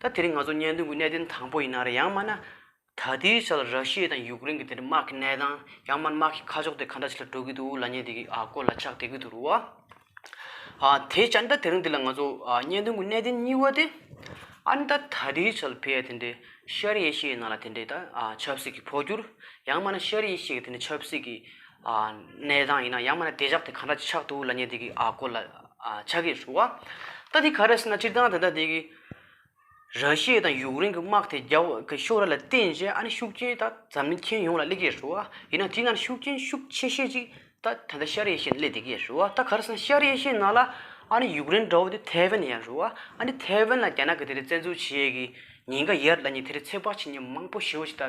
ད་དེ་རིང་ང་ཚོ་བརྙན་ཐུང་གི་གནད་དོན་དང་པོ་ཡིན་ན་རེད། ཡང་མིན་ན། ད་ལྟའི་ཆ་ལ་ར་ཤི་ཡ་དང་ཡུཀ་རེན་གྱི་དེ་འདྲ་དམག་གི་གནས་སྟངས། ཡང་མིན་དམག་གི་ཁ་ཕྱོགས་དེ་ག་འདྲ་ཞིག་ལ་འགྲོ་གི་འདུག་ལབ་མཁན་དེ་གི་ཨ་སྐོར་ལ་ཆགས་བསྡད་ཀྱི་འདུག་རེད་བ། ཨ་དེ་བྱས་ན་ད་དེ་རིང་འདི་ལ་ང་ཚོ་ཨ་བརྙན་ཐུང་གི་གནད་དོན་གཉིས་པ་དེ། ཨ་ནི་ད་ད་ལྟའི་ཆར་ཕེ་ཡ་དེ་འདྲའི་ཤར་ཨེ་ཤི་ཡའི་ནང་ལ་དེ་འདྲའི་ད་ཨ་ཆབ་སྲིད་ཀྱི་འཕོ་འགྱུར། ཡང་མིན་ན་ཤར་ཨེ་ཤི་ཡའི་དེ་འདྲའི་ཆབ་སྲིད་ཀྱི་ཨ་གནས་སྟངས་ཡིན་ན། ཡང་མིན་ན་བདེ་འཇགས་དེ་གང་འདྲ་ཆགས་འདུག་ལབ་མཁན་དེ་གི་ཨ་སྐོར་ལ་ཨ་ཆགས་ཀྱི་རེད་བ། ད་དེ་ག་རེ་ཟེར་ན། སྤྱིར་བཏང་ད་ལྟ་དེ་གི་ར་ཤི་ཡ་དང་ཡུཀ་རེན་གྱི་དམག་དེ་རྒྱག་གི་ཤོར་བ་ལ་བརྟེན་བྱས། ཨ་ནི་ཤུགས་རྐྱེན་ད་འཛམ་གླིང་ཁྱོན་ཡོངས་ལ་སླེབས་ཀྱི་རེད་བ། ཡིན་ན་དེའི་ནང་ཤུགས་རྐྱེན་ཤུགས་ཆེ་ཤོས་ཅིག་ད་ད་ལྟ་ཤར་ཨེ་ཤི་ཡ་ནང་སླེབས་བསྡད་ཀྱི་རེད་བ། ད་ག་རེ་ཟེར་ན། ཤར་ཨེ་ཤི་ཡའི་ནང་ལ་ཨ་ནི་ཡུཀ་རེན་འདྲ་བོ་དེ་ཐའེ་ཝན་ཡང་རེད་བ། ཨ་ནི་ཐའེ་ཝན་ལ་རྒྱ་ནག་གིས་དེ་རིང་བཙན་འཛུལ་བྱེད་ཡས་ཀྱི་ཉེན་ཁ་ཡོད་ལབ་མཁན་དེ་རིང་ཚོད་དཔག་བྱེད་མཁན་མང་པོ་ཞེ་པོ་ཞིག་ད་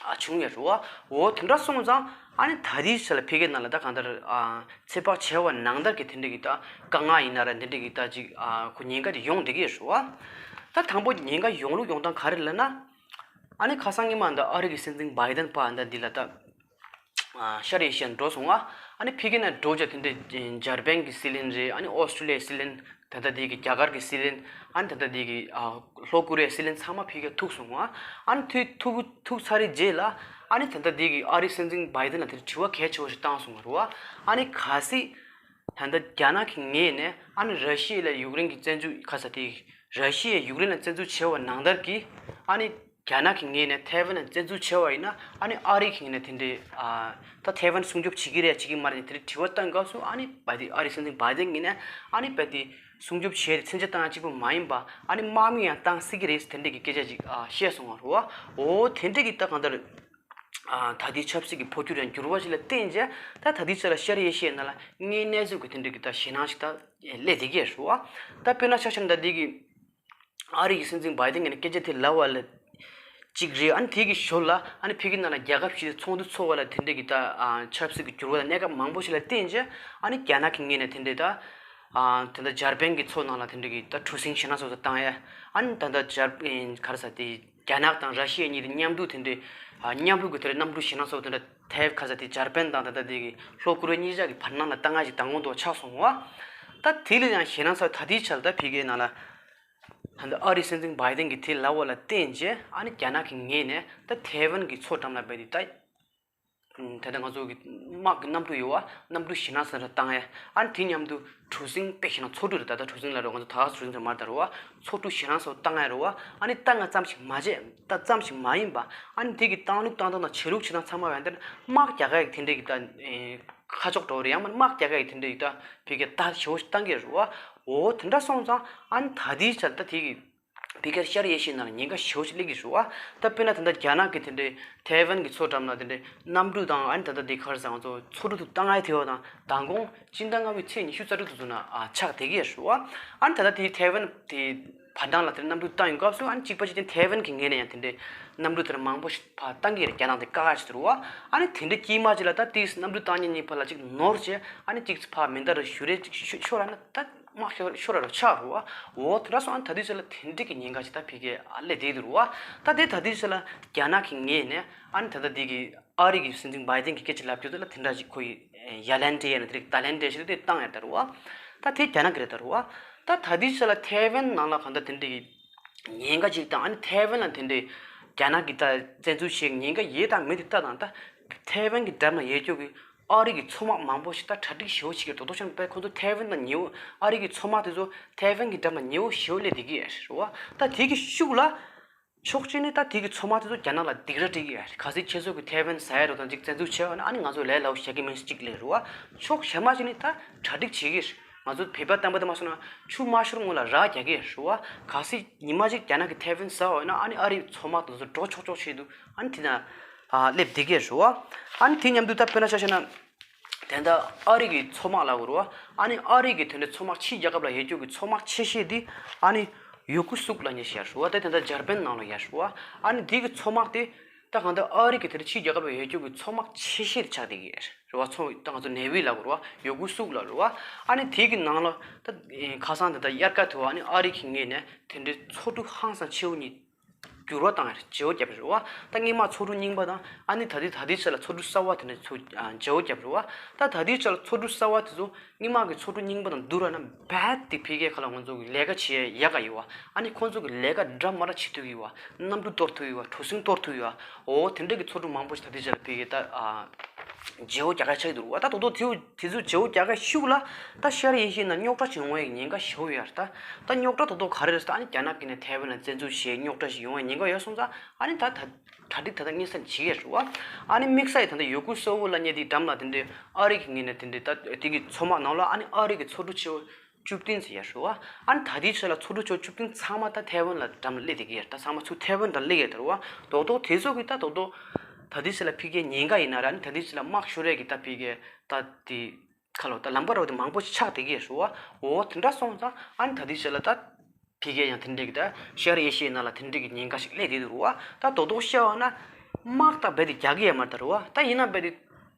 ཨ་བྱུང་ཡོད་རེད་བ། འོ་དེ་འདྲ་སོང་ཙང་ཨ་ནི་ད་ལྟའི་ཆ་ལ་ཕ་གིའི་ནང་ལ་ད་གང་ལྟར་ཨ་ཚོད་དཔག་བྱས་པ་ནང་ལྟར་གྱི་དེ་འདྲ་གི་ད་དཀའ་ངལ་ཡིན་ན་ར། དེ་འདྲ་གི་ད་ཅིག་ཨ་ཁོ་ཉེན་ཁ་དེ་ཡོང་བསྡད་ཀྱི་ཡོད་རེད་བ། ད་དང་པོ་ཉེན་ཁ་ཡོང་ལུགས་ཡོང་སྟངས་ག་རེ་ལབ་ན། ཨ་ནི་ཁ་སང་སྔོན་མ་ད་ཨ་རི་གི་སྲིད་འཛིན་བྷའི་ཏན་ཕར་ད་འདི་ལ་ད་ཨ་ཤར་ཨེ་ཤི་ཡ་འགྲོ་སོང་བ། ཨ་ནི་ཕ་གི་ནས་འགྲོ་བྱས་དེ་འདྲའི་འཇར་པན་གྱི་སྲིད་བློན་རེད། ཨ་ནི་ཨོ་སི་ཀྲོ་ལི་ཡའི་སྲིད་བློན། ད་ལྟ་དེ་གི་རྒྱ་གར་གྱི་སྲིད་བློན། ཨ་ནི་ད་ལྟ་དེ་གི་ཨ་ལྷོ་ཀོ་རི་ཡའི་སྲིད་བློན་ཚང་མ་ཕ་གིར་ཐུག་སོང་བ། ཨ་ནི་ཐུག་ཐུག་ཐུག་ཚར་བའི་རྗེས་ལ། ཨ་ནི་ད་ལྟ་དེ་གི་ཨ་རིའི་སྲིད་འཛིན་བྷའི་ཏན་ལ་དེ་དྲི་བ་གལ་ཆེ་བོ་ཞིག་བཏང་སོང་བ་རེད་བ། ཨ་ནི་གལ་སྲིད་ད་ལྟ་རྒྱ་ནག་གི་ངོས་ནས་ཨ་ནི་ར་ཤི་ཡ་ལ་ཡུཀ་རེན་གྱི་བཙན་འཛུལ་ག་ས་དེ། ར་ཤི་ཡས་ཡུཀ་རེན་ལ་བཙན་འཛུལ་བྱས་པ་ནང་ལྟར་གྱི་ཨ་ནི་རྒྱ་ནག་གི་ངོས་ནས་ཐའེ་ཝན་ལ་བཙན་འཛུལ་བྱས་པ་ཡིན་ན། ཨ་ནི་ཨ་རི་གི་ངོས་ནས་དེ་འདྲའི་ཨ་ད་ཐའེ་ཝན་སྲུང་སྐྱོབ་བྱེད་ཀྱི་རེད་བྱེད་ཀྱི་མ་རེད་དེ་འདྲའི་དྲི་བ་བཏང་སྐབས་སུ། ཨ་ནི་བྷའི་ཏན་ཨ་རིའི་སྲིད་འཛིན་བྷའི་ཏན་ངོས་ནས་ཨ་ནི་རྦད་དེ་སྲུང་སྐྱོབ་བྱས་ཏེ་མཚོན་ཆ་བཏང་ཡ་གཅིག་པུ་མ་ཡིན་པ། ཨ་ནི་དམག་མི་ཡང་བཏང་སྲིད་ཀྱི་རེད་དེ་འདྲའི་གི་སྐད་ཆ་ཅིག་ཨ་བཤད་སོང་བ་རེད་བ། འོ་དེ་འདྲའི་གི་ད་གང་ལྟར་ཨ་ད་ལྟའི་ཆབ་སྲིད་ཀྱི་འཕོ་འགྱུར་ཡང་འགྱུར་བ་ཞིག་ལ་བརྟེན་བྱས། ད་ད་ལྟའི་ཆ་ལ་ཤར་ཨེ་ཤི་ཡའི་ནང་ལ་དངོས་གནས་ཚུལ་གྱི་དེ་འདྲའི་གི་ད་ཞེད་སྣང་ཞིག་ད་སླེབས་བསྡད་ཀྱི་རེད་བ། ད་དཔེར་ན་ཆ་བཞག་ན་ད་འདི་གི་ཨ་རི་གི་སྲིད་འཛིན་བྷའི་ཏན་ངོས་ནས་སྐད་ཆ་དེ་ལབ་པ་ལ་གཅིག་རེད། ཨ་ནི་དེ་གི་ཞོར་ལ་ཨ་ནི་ཕ་གི་ནང་ལ་རྒྱལ་ཁབ་ཞིག་ཚོགས་འདུ་ཚོགས་པ་ལ་དེ་འདྲའི་གི་ད་ཨ་ཆབ་སྲིད་ཀྱི་འགྱུར་བ་དང་གནས་སྐབས་མང་པོ་ཞིག་ལ་བརྟེན་བྱས། ཨ་ནི་རྒྱ་ནག་གི་ངོས་ནས་དེ་འདྲའི་ད་ཨ་དེ་འདྲ་འཇར་པན་གྱི་མཚོ་ནང་ལ་དེ་འདྲའི་གི་ད་གྲུ་གཟིངས་ཞེད་སྣང་ཚ་བོ་བཏང་ཡས། ཨ་ནི་ད་ལྟ་འཇར་པན་ག་རེ་ཟེར་དེ་རྒྱ་ནག་དང་ར་ཤི་ཡ་གཉིས་དེ་མཉམ་དུ་དེ་འདྲའི་ཨ་མཉམ་རུབ་ཀྱི་དེ་འདྲའི་གནམ་གྲུ་ཞེད་སྣང་ཚ་བོ་དེ་འདྲ་ཐེབས། ག་རེ་ཟེར་དེ་འཇར་པན་དང་ད་ལྟ་དེ་གི་ལྷོ་ཀོ་རི་ཡ་གཉིས་ཆ་གི་བར་སྣང་ལ་ད་སྔ་ཞིག་དང་པོ་འདུག་ཆགས་སོང་བ། ད་དེ་ལས་ཡང་ཞེད་སྣང་ཚ་བོ་ད་ལྟའི་ཆར་ད་ཕ་གིའི་ནང་ལ་ད་ལྟ་ཨ་རིའི་སྲིད་འཛིན་བྷའི་ཏན་གྱིས་དེ་ལབ་པ་ལ་བརྟེན་བྱས། ཨ་ནི་རྒྱ་ནག་གི་ངོས་ནས་ད་ཐའེ་ཝན་གྱི་མཚོ་འགྲམ་ལ་རྦད་དེ་ད་ད་ལྟ་ང་ཚོ་གི་དམག་གི་གནམ་གྲུ་ཡོད་བ། གནམ་གྲུ་ཞེད་སྣང་ཚ་བོ་བཏང་ཡས། ཨ་ནི་དེ་མཉམ་དུ་གྲུ་གཟིངས་དཔེ་ཞེད་སྣང་མཚོ་གྲུ་རེད། ད་ལྟ་གྲུ་གཟིངས་ལབ་རེད། ང་ཚོ་ད་ག་གྲུ་གཟིངས་རེད་མ་རེད་ད་རེད་བ། མཚོ་གྲུ་ཞེད་སྣང་ཚ་བོ་བཏང་ཡས་རེད་བ། ཨ་ནི་བཏང་ཡས་ཙམ་ཞིག་མ་བྱས། ད་ཙམ་ཞིག་མ་ཡིན་པ། ཨ་ནི་དེ་གི་བཏང་ལུགས་བཏང་སྟངས་དང་བྱེད་ལུགས་བྱེད་སྟངས་ཚང་མ་ཡང་དེར་དམག་རྒྱག་ཡས་ཀྱི་དེ་འདྲའི་གི་ད་ཨེ་ཁ་ཕྱོགས་འགྲོ་རེད། ཡང་མིན་དམག་རྒྱག་ཡས་ཀྱི་དེ་འདྲའི་གི་ད་ཕ་གིར་ད་ཞེ་པོ་ཞིག་བཏང་གི་རེད་བ། འོ་དེ་འདྲ་སོང་ཙང་ཨ་ནི་ད་ལྟའི་ཆར་ད་དེ་གི་ཕ་གིར་ཤར་ཨེ་ཤི་ཡའི་ནང་ལ་ཉེན་ཁ་ཞེ་པོ་ཞིག་སླེབས་ཀྱི་རེད་བ། ད་དཔེར་ན་ད་ལྟ་རྒྱ་ནག་གི་དེ་འདྲའི་ཐའེ་ཝན་གྱི་མཚོ་འགྲམ་ལ་དེ་འདྲའི་གནམ་གྲུ་དང་། ཨ་ནི་ད་ལྟ་དེ་ག་རེ་ཟེར། ང་ཚོ་མཚོ་གྲུ་དེ་བཏང་ཡས་དེ་བ་དང་མདང་དགོང་སྤྱི་ཟླ་ལྔ་པའི་ཚེས་ཉི་ཤུ་རྩ་དྲུག་དེ་ཚོ་ན་ཨ་ཆགས་བསྡད་ཀྱི་ཡོད་རེད་བ། ཨ་ནི་ད་ལྟ་དེ་ཐའེ་ཝན་དེ་བར་སྣང་ལ་དེ་གནམ་གྲུ་བཏང་ཡོང་སྐབས་སུ། ཨ་ནི་གཅིག་པ་གཅིག་རྐྱང་ཐའེ་ཝན་གྱི་ངོས་ནས་ཡང་དེ་འདྲའི་གནམ་གྲུ་དེ་འདྲ་མང་པོ་ཞིག་ཕར་བཏང་གི་རེད། རྒྱ་ནག་དེ་བཀག་ཡ་ཞིག་འདུག་རེད་བ། ཨ་ནི་དེ་འདྲའི་དཀྱིལ་མ་ཅིག་ལ་ད་དེ་གནམ་གྲུ་བཏང་མཁན་གཉིས་བར་ལ་ཅིག་ནོར་བྱས། ཨ་ནི་གཅིག་ཕར་མེ་མདའ་རུ་གཞུ་རེས་ཅིག་ཤོ་ཤོར་བ་ན་ད་དམག་ཤོར་ཤོར་བ་རུ་ཆགས་རེད་བ། འོ་དེ་འདྲ་སོང་། ཨ་ནི་ད་དུས་ཚོད་ལ་དེ་འདྲའི་གི་ཉེན་ཁ་ཅིག་ད་ཕ་གིར་ཨ་སླེབས་བསྡད་འདུག་རེད་བ། ད་དེ་ད་དུས་ཚོད་ལ་རྒྱ་ནག་གི་ངོས་ནས་ཨ་ནི་ད་ལྟ་དེ་གི་ཨ་རི་གི་སྲིད་འཛིན་བྷའི་ཏན་གྱིས་སྐད་ཆ་ལབ་རྒྱུ་དེ་ལ་དེ་འདྲ་ཅིག་ཁོ་ཡི་ཡ་ལན་སྤྲད་ཡ་ན་དེ་རིགས་ད་ལན་སྤྲད་ཞིག་དེ་བཏང་ཡ་ད་རེད་བ། ད་དེ་རྒྱ་ནག་གི་རེད་ད་རེད་བ། ད་ད་དུས་ཚོད་ལ་ཐའེ་ཝན་ནང་ལ་གང་ལྟར་དེ་འདྲའི་གི་ཉེན་ཁ་ཅིག་དང་། ཨ་ནི་ཐའེ་ཝན་ལ་དེ་འདྲའི་རྒྱ་ནག་གིས་ད་བཙན་འཛུལ་བྱེད་ཉེན་ཁ་ཡོད་དང་མེད་དེ་ལྟ་དང་། ད་ཐའེ་ཝན་གྱི་འགྲམ་ལ་ཡོད་རྒྱུ་གི་ཨ་རི་གི་མཚོ་དམག་མང་པོ་ཞིག་ད་གྲ་སྒྲིག་ཞེ་པོ་བྱེད་ཀྱི་རེད། རྡོག་རྡོག་ཆུང་ཆུང་དཔེ་ཁོང་ཚོ་ཐའེ་ཝན་ལ་ཉེ་བོ། ཨ་རི་གི་མཚོ་དམག་དེ་ཚོ་ཐའེ་ཝན་གྱི་འགྲམ་ལ་ཉེ་བོ་ཞེ་པོ་སླེབས་བསྡད་ཀྱི་ཡོད་རེད་བ། ད་དེ་གི་ཤུགས་ལ་ཕྱོགས་གཅིག་ནས་ད་དེ་གི་མཚོ་དམག་དེ་ཚོ་རྒྱ་ནག་ལ་སྡིགས་ར་སྤྲད་ཀྱི་ཡོད་རེད། གལ་སྲིད་ཁྱེད་ཚོ་གི་ཐའེ་ཝན་ཟ་ཡ་རོ་དང་ཅིག་བཙན་འཛུལ་བྱས་པ་ན། ཨ་ནི་ང་ཚོ་ལས་སླ་པོ་བྱེད་ཀྱི་མིན་ཅིག་ལབ་རེད་བ། ཕྱོགས་གཞན་མ་ཅིག་ནས་ད་གྲ་སྒྲིག་བྱེད་ཀྱི་རེད། ང་ཚོ་བོད་པ་བསྟན་པ་དེ་མ་སོང་ན་ཆུ་མ་ཤོར་སྔོན་ལ་ར་རྒྱག་གི་རེད་བ། གལ་སྲིད་ཉི་མ་གཅིག་རྒྱ་ནག་གི་ཐའེ་ཝན་ཟ་བ་ཡིན་ན། ཨ་ནི་ཨ་རིའི་མཚོ་དམག་དེ་ཚོ་འགྲོ་ཆོག་ཆོག་ཆེད་དུ་ཨ་ནི་དེ་ན་ཨ་སླེབས་བསྡད་ཀྱི་རེད་བ། ཨ་ནི་དེ་མཉམ་དུ་ད་དཔེར་ན་ཆ་བཞག་ན། དེ་འདྲ་ཨ་རི་གི་མཚོ་དམག་ལབ་དགོས་རེད་བ། ཨ་ནི་ཨ་རི་གི་དེ་འདྲའི་མཚོ་དམག་ཕྱིའི་རྒྱལ་ཁབ་ལ་ཡོད་རྒྱུ་གི་མཚོ་དམག་ཆེ་ཤོས་དེ་ཨ་ནི་ཡོ་ཀུ་སུག་ལབ་མཁན་ཞིག་ཡོད་རེད་བ། དེ་དེ་འདྲ་འཇར་པན་ནང་ལ་ཡོད་རེད་བ། ཨ་ནི་དེ་གི་མཚོ་དམག་དེ་ད་གང་ལྟར་ཨ་རི་གི་དེ་འདྲ་ཕྱིའི་རྒྱལ་ཁབ་ལ་ཡོད་རྒྱུ་གི་མཚོ་དམག་ཆེ་ཤོས་དེ་ཆགས་བསྡད་ཀྱི་ཡོད་རེད་བ། མཚོ་ད་ང་ཚོ་ནེ་ཝི་ལབ་དགོས་རེད་བ། ཡོ་ཀུ་སུག་ལབ་རེད་བ། ཨ་ནི་དེ་གི་ནང་ལ་ད་ཁ་སང་དེ་ད་དབྱར་ཁ་དུས་ཨ་ནི་ཨ་རི་གི་ངོས་ནས་དེ་འདྲའི་མཚོ་གྲུ་ཧང་སང་ཆེ་བོ་གཉིས་འགྱུར་བ་བཏང་ཡ་རེད། བརྗེ་བོ་བརྒྱབ་རེད་བ། ད་སྔོན་མ་མཚོ་གྲུ་རྙིང་པ་དང་། ཨ་ནི་ད་ལྟའི་ད་ལྟའི་ཆ་ལ་མཚོ་གྲུ་གསར་བ་དེ་འདྲ་ཚོ་ཨ་བརྗེ་བོ་བརྒྱབ་རེད་བ། ད་ད་ལྟའི་ཆ་ལ་མཚོ་གྲུ་གསར་བ་དེ་ཚོ་སྔོན་མ་གི་མཚོ་གྲུ་རྙིང་པ་དང་བསྡུར་བ་ན་རྦད་དེ་ཕ་གིའི་ཁ་ལ་ང་ཚོ་གི་ལས་ཀ་བྱེད་ཡག་ག་ཡོད་བ། ཨ་ནི་ཁོང་ཚོ་གི་ལས་ཀ་འདྲ་མ་འདྲ་བྱེད་ཐུབ་ཡོད་བ། གནམ་གྲུ་གཏོར་ཐུབ་ཡོད་བ། གྲུ་གཟིངས་གཏོར་ཐུབ་ཡོད་བ། འོ་དེ་འདྲ་གི་མཚོ་གྲུ་མང་པོ་ཞིག་ད་ལྟའི་ཆ་ལ་ཕ་གིས་ད་ཨ་ བརྗེ་བོ་རྒྱག་ག་ཆགས་འདུག་བ། ད་དོ་དོ་དེ་དེ་ཚོ་བརྗེ་བོ་རྒྱག་ག་ཤུགས་ལ་ད་ཤར་ཨེ་ཤི་ཡའི་ནང་རྙོག་དྲ་བྱུང་བའི་ཉེན་ཁ་ཞེ་པོ་ཡོད་རེད། ད་ད་རྙོག་དྲ་དོ་དོ་ག་རེ་རེད་ཟེར། ཨ་ནི་རྒྱ་ནག་གི་ནས་ཐའེ་ཝན་ལ་བཙན་འཛུལ་བྱས་རྙོག་དྲ་ཞིག་ཡོང་བའི་ཉེན་ཁ་ཡོད་སོང་ཙང་། ཨ་ནི་ད་ད་གྲ་སྒྲིག་ད་ལྟ་དངོས་སུ་བྱེད་ཀྱི་རེད་བ། ཨ་ནི་དམིགས་བསལ་ཡིན་ད་ལྟ་ཡོ་ཀོ་སོ་ཝོ་ལབ་མཁན་དེའི་འགྲམ་ལ་དེ་འདྲའི་ཨ་རི་གི་ངོས་ནས་དེ་འདྲའི་ད་དེ་གི་མཚོ་དམག་ནང་ལ་ཨ་ནི་ཨ་རི་གི་མཚོ་གྲུ་ཆེ་བོ་བཅུ་བདུན་ཙམ་ཡོད་རེད་བ། ཨ་ནི་ད་ལྟའི་ཆ་ལ་མཚོ་གྲུ་ཆེ་བོ་བཅུ་བདུན་ཚང་མ་ད་ཐའེ་ཝན་ལ་འགྲམ་ལ་སླེབས་བསྡད་ཀྱི་ཡོད་རེད། ད་ཚང་མ་ཚུར་ཐའེ་ཝན་འགྲམ་སླེབས་ཀྱི་ཡོད་རེད་བ། རྡོག་རྡོག་དེ་ཚོ་གི་ད་རྡོག་རྡོག་ད་ལྟའི་ཆ་ལ་ཕ་གིའི་ཉེན་ཁ་ཡིན་ན་ར། ཨ་ནི་ད་ལྟའི་ཆ་ལ་དམག་ཤོར་ཡས་ཀྱི་ད་ཕ་གིའི་ད་དེ་ཁ་ལོ་ད་ལམ་ཁ་རོ་དེ་མང་པོ་ཞིག་ཆགས་བསྡད་ཀྱི་ཡོད་རེད་བ། འོ་དེ་འདྲ་སོང་ཙང་ཨ་ནི་ད་ལྟའི་ཆ་ལ་ད་ཕ་གིར་ཡང་དེ་འདྲའི་གི་ད་ཤར་ཨེ་ཤི་ཡའི་ནང་ལ་དེ་འདྲའི་གི་ཉེན་ཁ་ཞིག་སླེབས་བསྡད་འདུག་རེད་བ། ད་རྡོག་རྡོག་བཤད་པ་ན་དམག་ད་རྦད་དེ་རྒྱག་གི་ཡོད་མ་རེད་ད་རེད་བ། ད་ཡིན་ན་རྦད་དེ་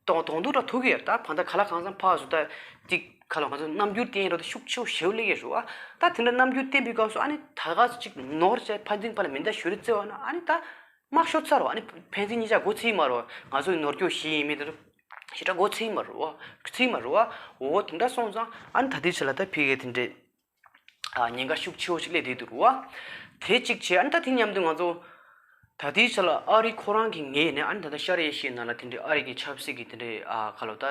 གདོང་གདོང་ཐུག་འདྲ་ཐུག་གི་ཡོད་རེད། ད་བར་ད་ག་ལ་གང་འཚམ་ཕར་ཚུར་ད་ཅིག་ཁ་ལོ་ང་ཚོ་རྣམ་འགྱུར་བསྟན་རོགས་ད་ཤུགས་ཆེ་བོ་ཞེ་པོ་སླེབས་ཀྱི་རེད་བ། ད་དེ་འདྲ་རྣམ་འགྱུར་བསྟན་པའི་སྐབས་སུ་ཨ་ནི་ད་ག་ཅིག་ནོར་བྱས་ཕན་ཚུན་བར་ལ་མེ་མདའ་གཞུ་རེས་རྩེ་བ་ན། ཨ་ནི་ད་དམག་ཤོར་ཚར་རོ། ཨ་ནི་ཕན་ཚུན་གཉིས་ཆ་མགོ་ཚོས་མ་རོ། ང་ཚོའི་ནོར་སྐྱོན་གཞི་ཡིན་མིན་དེ་ཞེ་དྲག་མགོ་ཚོས་མ་རོ། ཚོས་མ་རོ་བ། འོ་དེ་འདྲ་སོང་ཙང་ཨ་ནི་ད་ལྟའི་ཆ་ལ་ད་ཕ་གིར་དེ་འདྲའི་ཨ་ཉེན་ཁ་ཤུགས་ཆེ་བོ་ཞིག་སླེབས་བསྡད་འདུག་རེད་བ། དེ་གཅིག་བྱས། ཨ་ནི་ད་དེ་མཉམ་དུ་ང་ཚོ་ད་ལྟའི་ཆ་ལ་ཨ་རི་ཁོ་རང་གི་ངོས་ནས་ཨ་ནི་ད་ལྟ་ཤར་ཨེ་ཤི་ཡའི་ནང་ལ་དེ་འདྲའི་ཨ་རི་གི་ཆབ་སྲིད་ཀྱི་དེ་འདྲའི་ཨ་ག་ལོ་ད་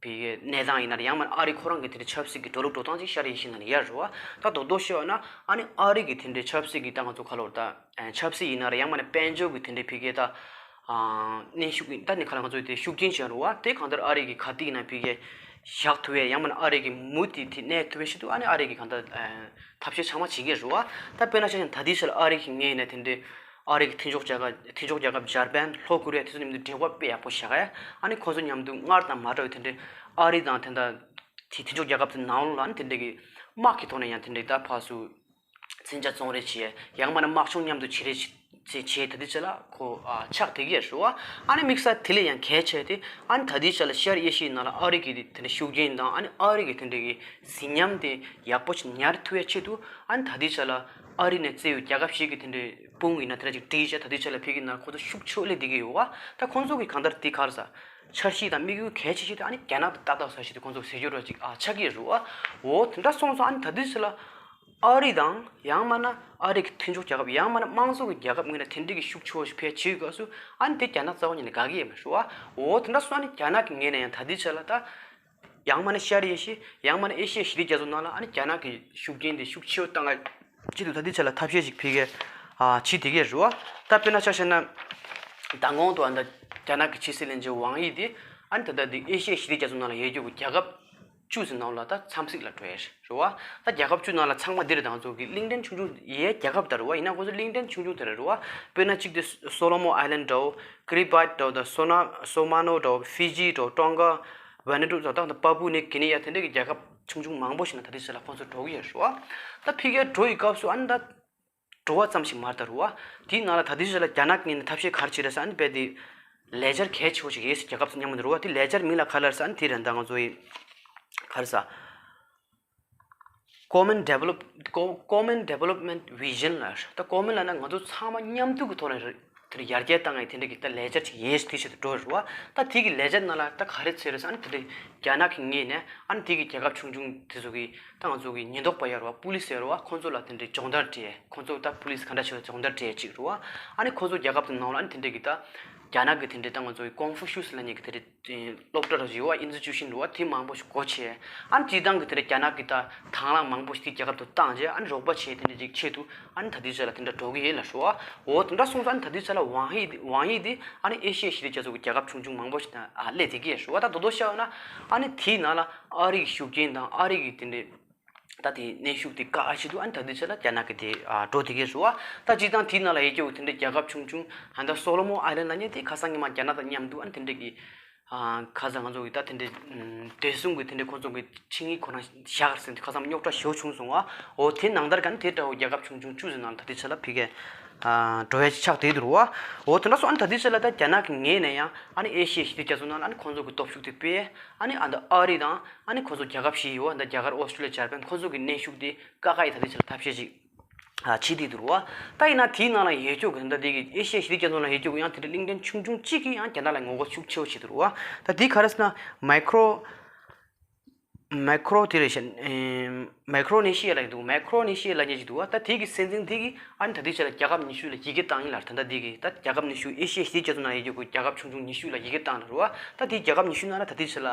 བི་གནས་སྟངས་ཡིན་ན་རེད། ཡང་མིན་ཨ་རི་ཁོ་རང་གི་དེ་འདྲའི་ཆབ་སྲིད་ཀྱི་འགྲོ་ལུགས་འགྲོ་སྟངས་ཅིག་ཤར་ཨེ་ཤི་ཡའི་ནང་ལ་ཡོད་རེད་བ། ད་རྡོག་རྡོག་བཤད་པ་ན་ཨ་ནི་ཨ་རི་གི་དེ་འདྲའི་ཆབ་སྲིད་ཀྱི་ད་ང་ཚོ་ག་ལོ་ད་ཆབ་སྲིད་ཡིན་ན་རེད། ཡང་མིན་དཔལ་འབྱོར་གྱི་དེ་འདྲའི་བི་གའི་ད་ཨ་གནོན་ཤུགས་ད་ནི་ག་ལ་ང་ཚོ་དེ་ཤུགས་རྐྱེན་ཅན་རེད་བ། དེ་གང་ལྟར་ཨ་རི་གི་ག་དུས་ཡིན་ན་བི་གའི་བཞག་ཐུབ་པའི། ཡང་མིན་ཨ་རི་གི་མུ་མཐུད་དེ་གནས་ཐུབ་པའི་ཆེད་དུ་ཨ་ནི་ཨ་རི་གི་གང་ལྟར་ཐབས་ཤེས་ཚང་མ་བྱེད་ཀྱི་རེད་བ། ད་དཔེར་ན་ཆ་བཞག་ན་ད་ལྟའི་ཆར་ཨ་རི་གི་ངོས་ནས་དེ་འདྲའི་ཨ་རི་གི་མཐུན་ཕྱོགས་རྒྱལ་ཁབ་མཐུན་ཕྱོགས་རྒྱལ་ཁབ་འཇར་པན། ལྷོ་ཀོ་རི་ཡ། དེ་ཚོ་མཉམ་དུ་འབྲེལ་བ་དཔེ་ཡག་པོ་བཞག་ཡ། ཨ་ནི་ཁོང་ཚོ་མཉམ་དུ་སྔར་དང་མ་འདྲ་བའི་དེ་འདྲའི་ཨ་རི་དང་དེ་འདྲ་དེ་མཐུན་ཕྱོགས་རྒྱལ་ཁབ་ཚོའི་ནང་ལ་ཨ་ནི་དེ་འདྲའི་གི་དམག་གི་ཐོག་ནས་ཡང་དེ་འདྲའི་ད་ཕར་ཚུར་མཚོན་ཆ་བཙོང་རེས་བྱས། ཡང་མིན་དམག་སྦྱོང་མཉམ་དུ་བྱེད་རེས་བྱས། ད་ལྟའི་ཆ་ལ་ཁོ་ཨ་ཆགས་བསྡད་ཀྱི་ཡོད་རེད་བ། ཨ་ནི་དམིགས་བསལ་དེ་ལས་ཡང་གལ་ཆེ་དེ་ཨ་ནི་ད་ལྟའི་ཆ་ལ་ཤར་ཨེ་ཤི་ཡའི་ནང་ལ་ཨ་རི་གི་དེ་འདྲའི་ཤུགས་རྐྱེན་དང་ཨ་ནི་ཨ་རི་གི་དེ་འདྲའི་གི་གཟི་ཉམས་དེ་ཡག་པོ་ཞིག་ཉར་ཐུབ་ཡའི་ཆེད་དུ། ཨ་ནི་ད་ལྟའི་ཆ་ལ་ཨ་རི་ནས་བརྩི་བའི་རྒྱལ་ཁབ་ཞིག་གི་དེ་འདྲའི་དཔུང་ཡིན་ན་དེ་འདྲ་ཅིག་སྒྲིལ་བྱས་ད་ལྟའི་ཆ་ལ་ཕ་གིའི་ནང་ཁོ་ཚོ་ཤུགས་ཆེ་བོ་སླེབས་བསྡད་ཀྱི་ཡོད་བ། ད་ཁོང་ཚོ་གི་གང་ལྟར་དེ་ག་རེ་ཟ། འཆར་གཞི་དང་དམིགས་ཡུལ་གལ་ཆེ་ཤོས་དེ་ཨ་ནི་རྒྱ་ནག་དང་ཏག་ཏག་ཟ་ཞིག་དེ་ཁོང་ཚོ་ཟེར་རྒྱུ་རོ་ཅིག་ཨ་ཆགས་ཀྱི་ཡོད་རེད་བ། འོ་དེ་འདྲ་སོང་ཙང་ཨ་ནི་ད་ལྟའི་ཆ་ལ་ཨ་རི་དང་ཡང་མིན་ཨ་རི་གི་མཐུན་ཕྱོགས་རྒྱལ་ཁབ། ཡང་མིན་དམངས་གཙོ་གི་རྒྱལ་ཁབ་ངོས་ནས་དེ་འདྲ་གི་ཤུགས་ཆེ་བོ་ཞིག་ཕེབས་བྱེད་སྐབས་སུ་ཨ་ནི་དེ་རྒྱ་ནག་རྩ་བ་ཉིད་ནས་དགའ་གི་ཡོད་མ་རེད་བ། འོ་དེ་འདྲ་སོང་ཨ་ནི་རྒྱ་ནག་གི་ངོས་ནས་ཡང་ད་ལྟའི་ཆ་ལ་ད་ཡང་མིན་ཤར་ཨེ་ཤི་ཡ། ཡང་མིན་ཨེ་ཤི་ཡའི་ཞི་བདེ་རྒྱ་མཚོ་ནང་ལ་ཨ་ནི་རྒྱ་ནག་གི་ཤུགས་རྐྱེན་དེ་ཤུགས་ཆེ་བོ་བཏང་ག་ཆེད་དུ་ད་ལྟའི་ཆ་ལ་ཐབས་ཤེས་ཤིག་ཕ་གིར་ཨ་བྱེད་བསྡད་ཀྱི་རེད་བ། ད་དཔེར་ན་ཆ་བཞག་ན་མདང་དགོང་དུ་ཨ་ནི་རྒྱ་ནག་གི་ཕྱི་སྲིད་བློན་ཆེན་ཝང་ཡི་དེ་ཨ་ནི་ད་ལྟ་དེ་ཨེ་ཤི་ཡའི་ཞི་བདེ་རྒྱ་མཚོ་ནང་ལ་ཡོད་རྒྱུ་གི་རྒྱལ་ཁབ་བཅུ་ཙམ་ནང་ལ་ད་འཚམས་གཟིགས་ལ་འགྲོ་ཡས་རེད་བ། ད་རྒྱལ་ཁབ་བཅུ་ནང་ལ་ཚང་མ་འདི་རེད། ད་ང་ཚོ་གི་གླིང་ཕྲན་ཆུང་ཆུང་ཡའི་རྒྱལ་ཁབ་དེ་རེད་བ། ཡིན་ན་ཁོ་ཚོ་གླིང་ཕྲན་ཆུང་ཆུང་དེ་རེད་བ། དཔེར་ན་གཅིག་དེ་སོ་ལོ་མོན་ཨའི་ལན་འདྲ་བོ། ཀི་རི་བཱཊ་འདྲ་བོ། ད་སོ་ན་སོ་མ་ནོ་འདྲ་བོ། ཧྥི་ཇི་འདྲ་བོ། ཀྲོང་ཀ་ཝ་ནུ་ཊུ་འདྲ་བོ། ད་ད་པ་པུ་ནི་གི་ནི་ཡ་དེ་འདྲ་གི་རྒྱལ་ཁབ་ཆུང་ཆུང་མང་པོ་ཞིག་ནང་ད་ལྟའི་ཆ་ལ་ཁོང་ཚོ་འགྲོ་གི་ཡོད་རེད་བ། ད་ཕ་གིར་འགྲོ་ཡི་སྐབས་སུ་ཨ་ནི་ད་འགྲོ་བ་ཙམ་ཞིག་མ་རེད་ད་རེད་བ། དེའི་ནང་ལ་ད་ལྟའི་ཆ་ལ་རྒྱ་ནག་གི་ངོས་ནས་ཐབས་ཤེས་ག་རེ་བྱེད་རེད་ཟེར། ཨ་ནི་རྦད་དེ་ལས་འཆར་གལ་ཆེ་བོ་ཞིག་ཡོད་ཟེར། རྒྱལ་ཁབ་ཚོ་མཉམ་དུ་རེད་བ། དེ་ལས་འཆར་མིང་ལ་ག་རེ་ཟེར། ཨ་ནི་དེ་རེད། ད་ང་ཚོ་ཡི་ག་རེ་ཟེར། Common Develop- Co- Common Development Vision ལ་ད་Common ལབ་ན་ང་ཚོ་ཚང་མ་མཉམ་འདུས་ཀྱི་ཐོག་ནས་རེད། དེ་ཡར་རྒྱས་བཏང་ཡས་དེ་འདྲ་གི་ད་ལས་འཆར་ཅིག་ཡོད་ཟེར། དེ་ཆེད་དུ་འགྲོ་རེད་བ། ད་དེ་གི་ལས་འཆར་ནང་ལ་ད་ག་རེ་ཚུད་རེད་ཟེར། ཨ་ནི་དེ་འདྲ་རྒྱ་ནག་གི་ངོས་ནས་ཨ་ནི་དེ་གི་རྒྱལ་ཁབ་ཆུང་ཆུང་དེ་ཚོ་གི་ད་ང་ཚོ་གི་ཉེན་རྟོག་པ་ཡོད་རེད་བ། པུ་ལིས་ཡོད་རེད་བ། ཁོང་ཚོ་ལ་དེ་འདྲའི་སྦྱོང་བརྡར་སྤྲད། ཁོང་ཚོ་ད་པུ་ལིས་ག་འདྲ་བྱེད་པ་སྦྱོང་བརྡར་སྤྲད་ཅིག་རེད་བ། ཨ་ནི་ཁོང་ཚོ་རྒྱལ་ཁབ་དེ་ནང་ལ་ཨ་ནི་དེ་འདྲ་གི་ད་རྒྱ་ནག་གི་དེ་འདྲའི་ད་ང་ཚོ་གི་ཀོང་ཧྥུ་ཤུས་ལབ་མཁན་གི་དེ་འདྲའི་སློབ་གྲྭ་ར་ཡོད་བ། ཨིན་སི་ཊི་ཊུ་ཤན་རེད་བ། དེ་མང་པོ་ཞིག་སྒོ་ཕྱེ། ཨ་ནི་སྤྱིར་བཏང་གི་དེ་འདྲ་རྒྱ་ནག་གི་ད་དང་བླངས་མང་པོ་ཞིག་དེ་རྒྱལ་ཁབ་ཏུ་བཏང་རྗེས་ཨ་ནི་རོགས་པ་བྱེད་དེ་འདྲ་ཅིག་ཆེད་དུ་ཨ་ནི་ད་ལྟའི་ཆ་ལ་དེ་འདྲ་འགྲོ་གི་ཡོད་ལབ་རེད་བ། འོ་དེ་འདྲ་སོང་ཙང་ཨ་ནི་ད་ལྟའི་ཆ་ལ་ཝང་ཡི་དེ་ཝང་ཡི་དེ་ཨ་ནི་ཨེ་ཤི་ཡའི་ཞི་བདེ་རྒྱ་མཚོ་གི་རྒྱལ་ཁབ་ཆུང་ཆུང་མང་པོ་ཞིག་ནང་ཨ་སླེབས་བསྡད་ཀྱི་ཡོད་རེད་བ། ད་དོ་དོ་བཤད་ཡོད་ན་ཨ་ནི་དེའི་ནང་ལ་ཨ་རི་གི་ཤུགས་རྐྱེན་དང་ཨ་རི་གི་དེ་འདྲའི་ད་དེ་གནོན་ཤུགས་དེ་བཀག་ཆེད་དུ་ཨ་ནི་ད་ལྟའི་ཆ་ལ་རྒྱ་ནག་གི་དེ་ཨ་འགྲོ་བསྡད་ཀྱི་རེད་བ། ད་སྤྱིར་བཏང་དེའི་ནང་ལ་ཡོད་ཀྱི་ཡོད་དེ་འདྲའི་རྒྱལ་ཁབ་ཆུང་ཆུང་ད་ལྟ་སོ་ལོ་མོན་ཨའི་ལན་ལབ་མཁན་དེ་ཁ་སང་ཉི་མ་རྒྱ་ནག་དང་མཉམ་དུ་ཨ་ནི་དེ་འདྲའི་གི་ཨ་ཁ་སང་ང་ཚོ་གི་ད་དེ་འདྲའི་ཨམ་བདེ་སྲུང་གི་དེ་འདྲའི་ཁོང་ཚོ་གི་ཆིངས་ཡིག་ཁོ་རང་བཞག་ཟིན་དེ་ཁ་སང་རྙོག་དྲ་ཞེ་པོ་བྱུང་སོང་བ། འོ་དེ་ནང་ལྟར་ག་ནི་དེ་འདྲ་བོ་རྒྱལ་ཁབ་ཆུང་ཆུང་བཅུ་ཙམ་ནང་ད་ལྟའི་ཆ་ལ་ཕ་གིར་ཨ་འགྲོ་ཡ་ཆགས་བསྡད་འདུག་བ། འོ་དེ་འདྲ་སོང་ཨ་ནི་ད་ལྟའི་ཆ་ལ་ད་རྒྱ་ནག་གི་ངོས་ནས་ཡང་ཨ་ནི་ཨེ་ཤི་ཡའི་ཞི་བདེ་རྒྱ་མཚོ་ནང་ལ་ཨ་ནི་ཁོང་ཚོ་གི་སྟོབས་ཤུགས་དེ་སྤེལ། ཨ་ནི་ཨ་ད་ཨ་རི་དང་ཨ་ནི་ཁོང་ཚོ་རྒྱལ་ཁབ་བཞི་ཡོད་བ། ད་རྒྱ་གར་ཨོ་སི་ཀྲོ་ལི་ཡ་འཇར་པན་ཁོང་ཚོ་གི་གནོན་ཤུགས་དེ་བཀག་ག་ཡི་ད་ལྟའི་ཆ་ལ་ཐབས་ཤེས་ཅིག་ཨ་བྱེད་བསྡད་འདུག་བ། ད་ཡིན་ན་དེའི་ནང་ལ་ཡོད་ཀྱོག་གི་ད་དེ་གི་ཨེ་ཤི་ཡའི་ཞི་བདེ་རྒྱ་མཚོ་ནང་ཡོད་ཀྱོག་གི་ཡང་དེ་འདྲ་གླིང་ཕྲན་ཆུང་ཆུང་གཅིག་གིས་ཡང་རྒྱ་ནག་ལ་ངོ་རྒོལ་ཤུགས་ཆེ་བོ་བྱེད་འདུག་བ། ད་དེ་ག་རེ་ཟེར་ན་མའི་ཀྲོ་ མེ་ཁྲོ་དེ་རེད་ཤག་མེ་ཁྲོ་ནེ་ཤི་ཡ་ལབ་ཀྱི་འདུག་མེ་ཁྲོ་ནེ་ཤི་ཡ་ལབ་མཁན་ཞིག་འདུག་བ། ད་དེ་གི་སྲིད་འཛིན་དེ་གིས་ཨ་ནི་ད་ལྟའི་ཆ་ལ་རྒྱལ་ཁབ་ཉི་ཤུ་ལ་ཡི་གེ་བཏང་ཡིན་ལབ། ད་ལྟ་དེ་གི་ད་རྒྱལ་ཁབ་ཉི་ཤུ་ཨེ་ཤི་ཡའི་སྤྱི་ཚོགས་ནང་ཡོད་རྒྱུ་གི་རྒྱལ་ཁབ་ཆུང་ཆུང་ཉི་ཤུ་ལ་ཡི་གེ་བཏང་ལབ་རེད་བ། ད་དེ་རྒྱལ་ཁབ་ཉི་ཤུ་ནང་ལ་ད་ལྟའི་ཆ་ལ་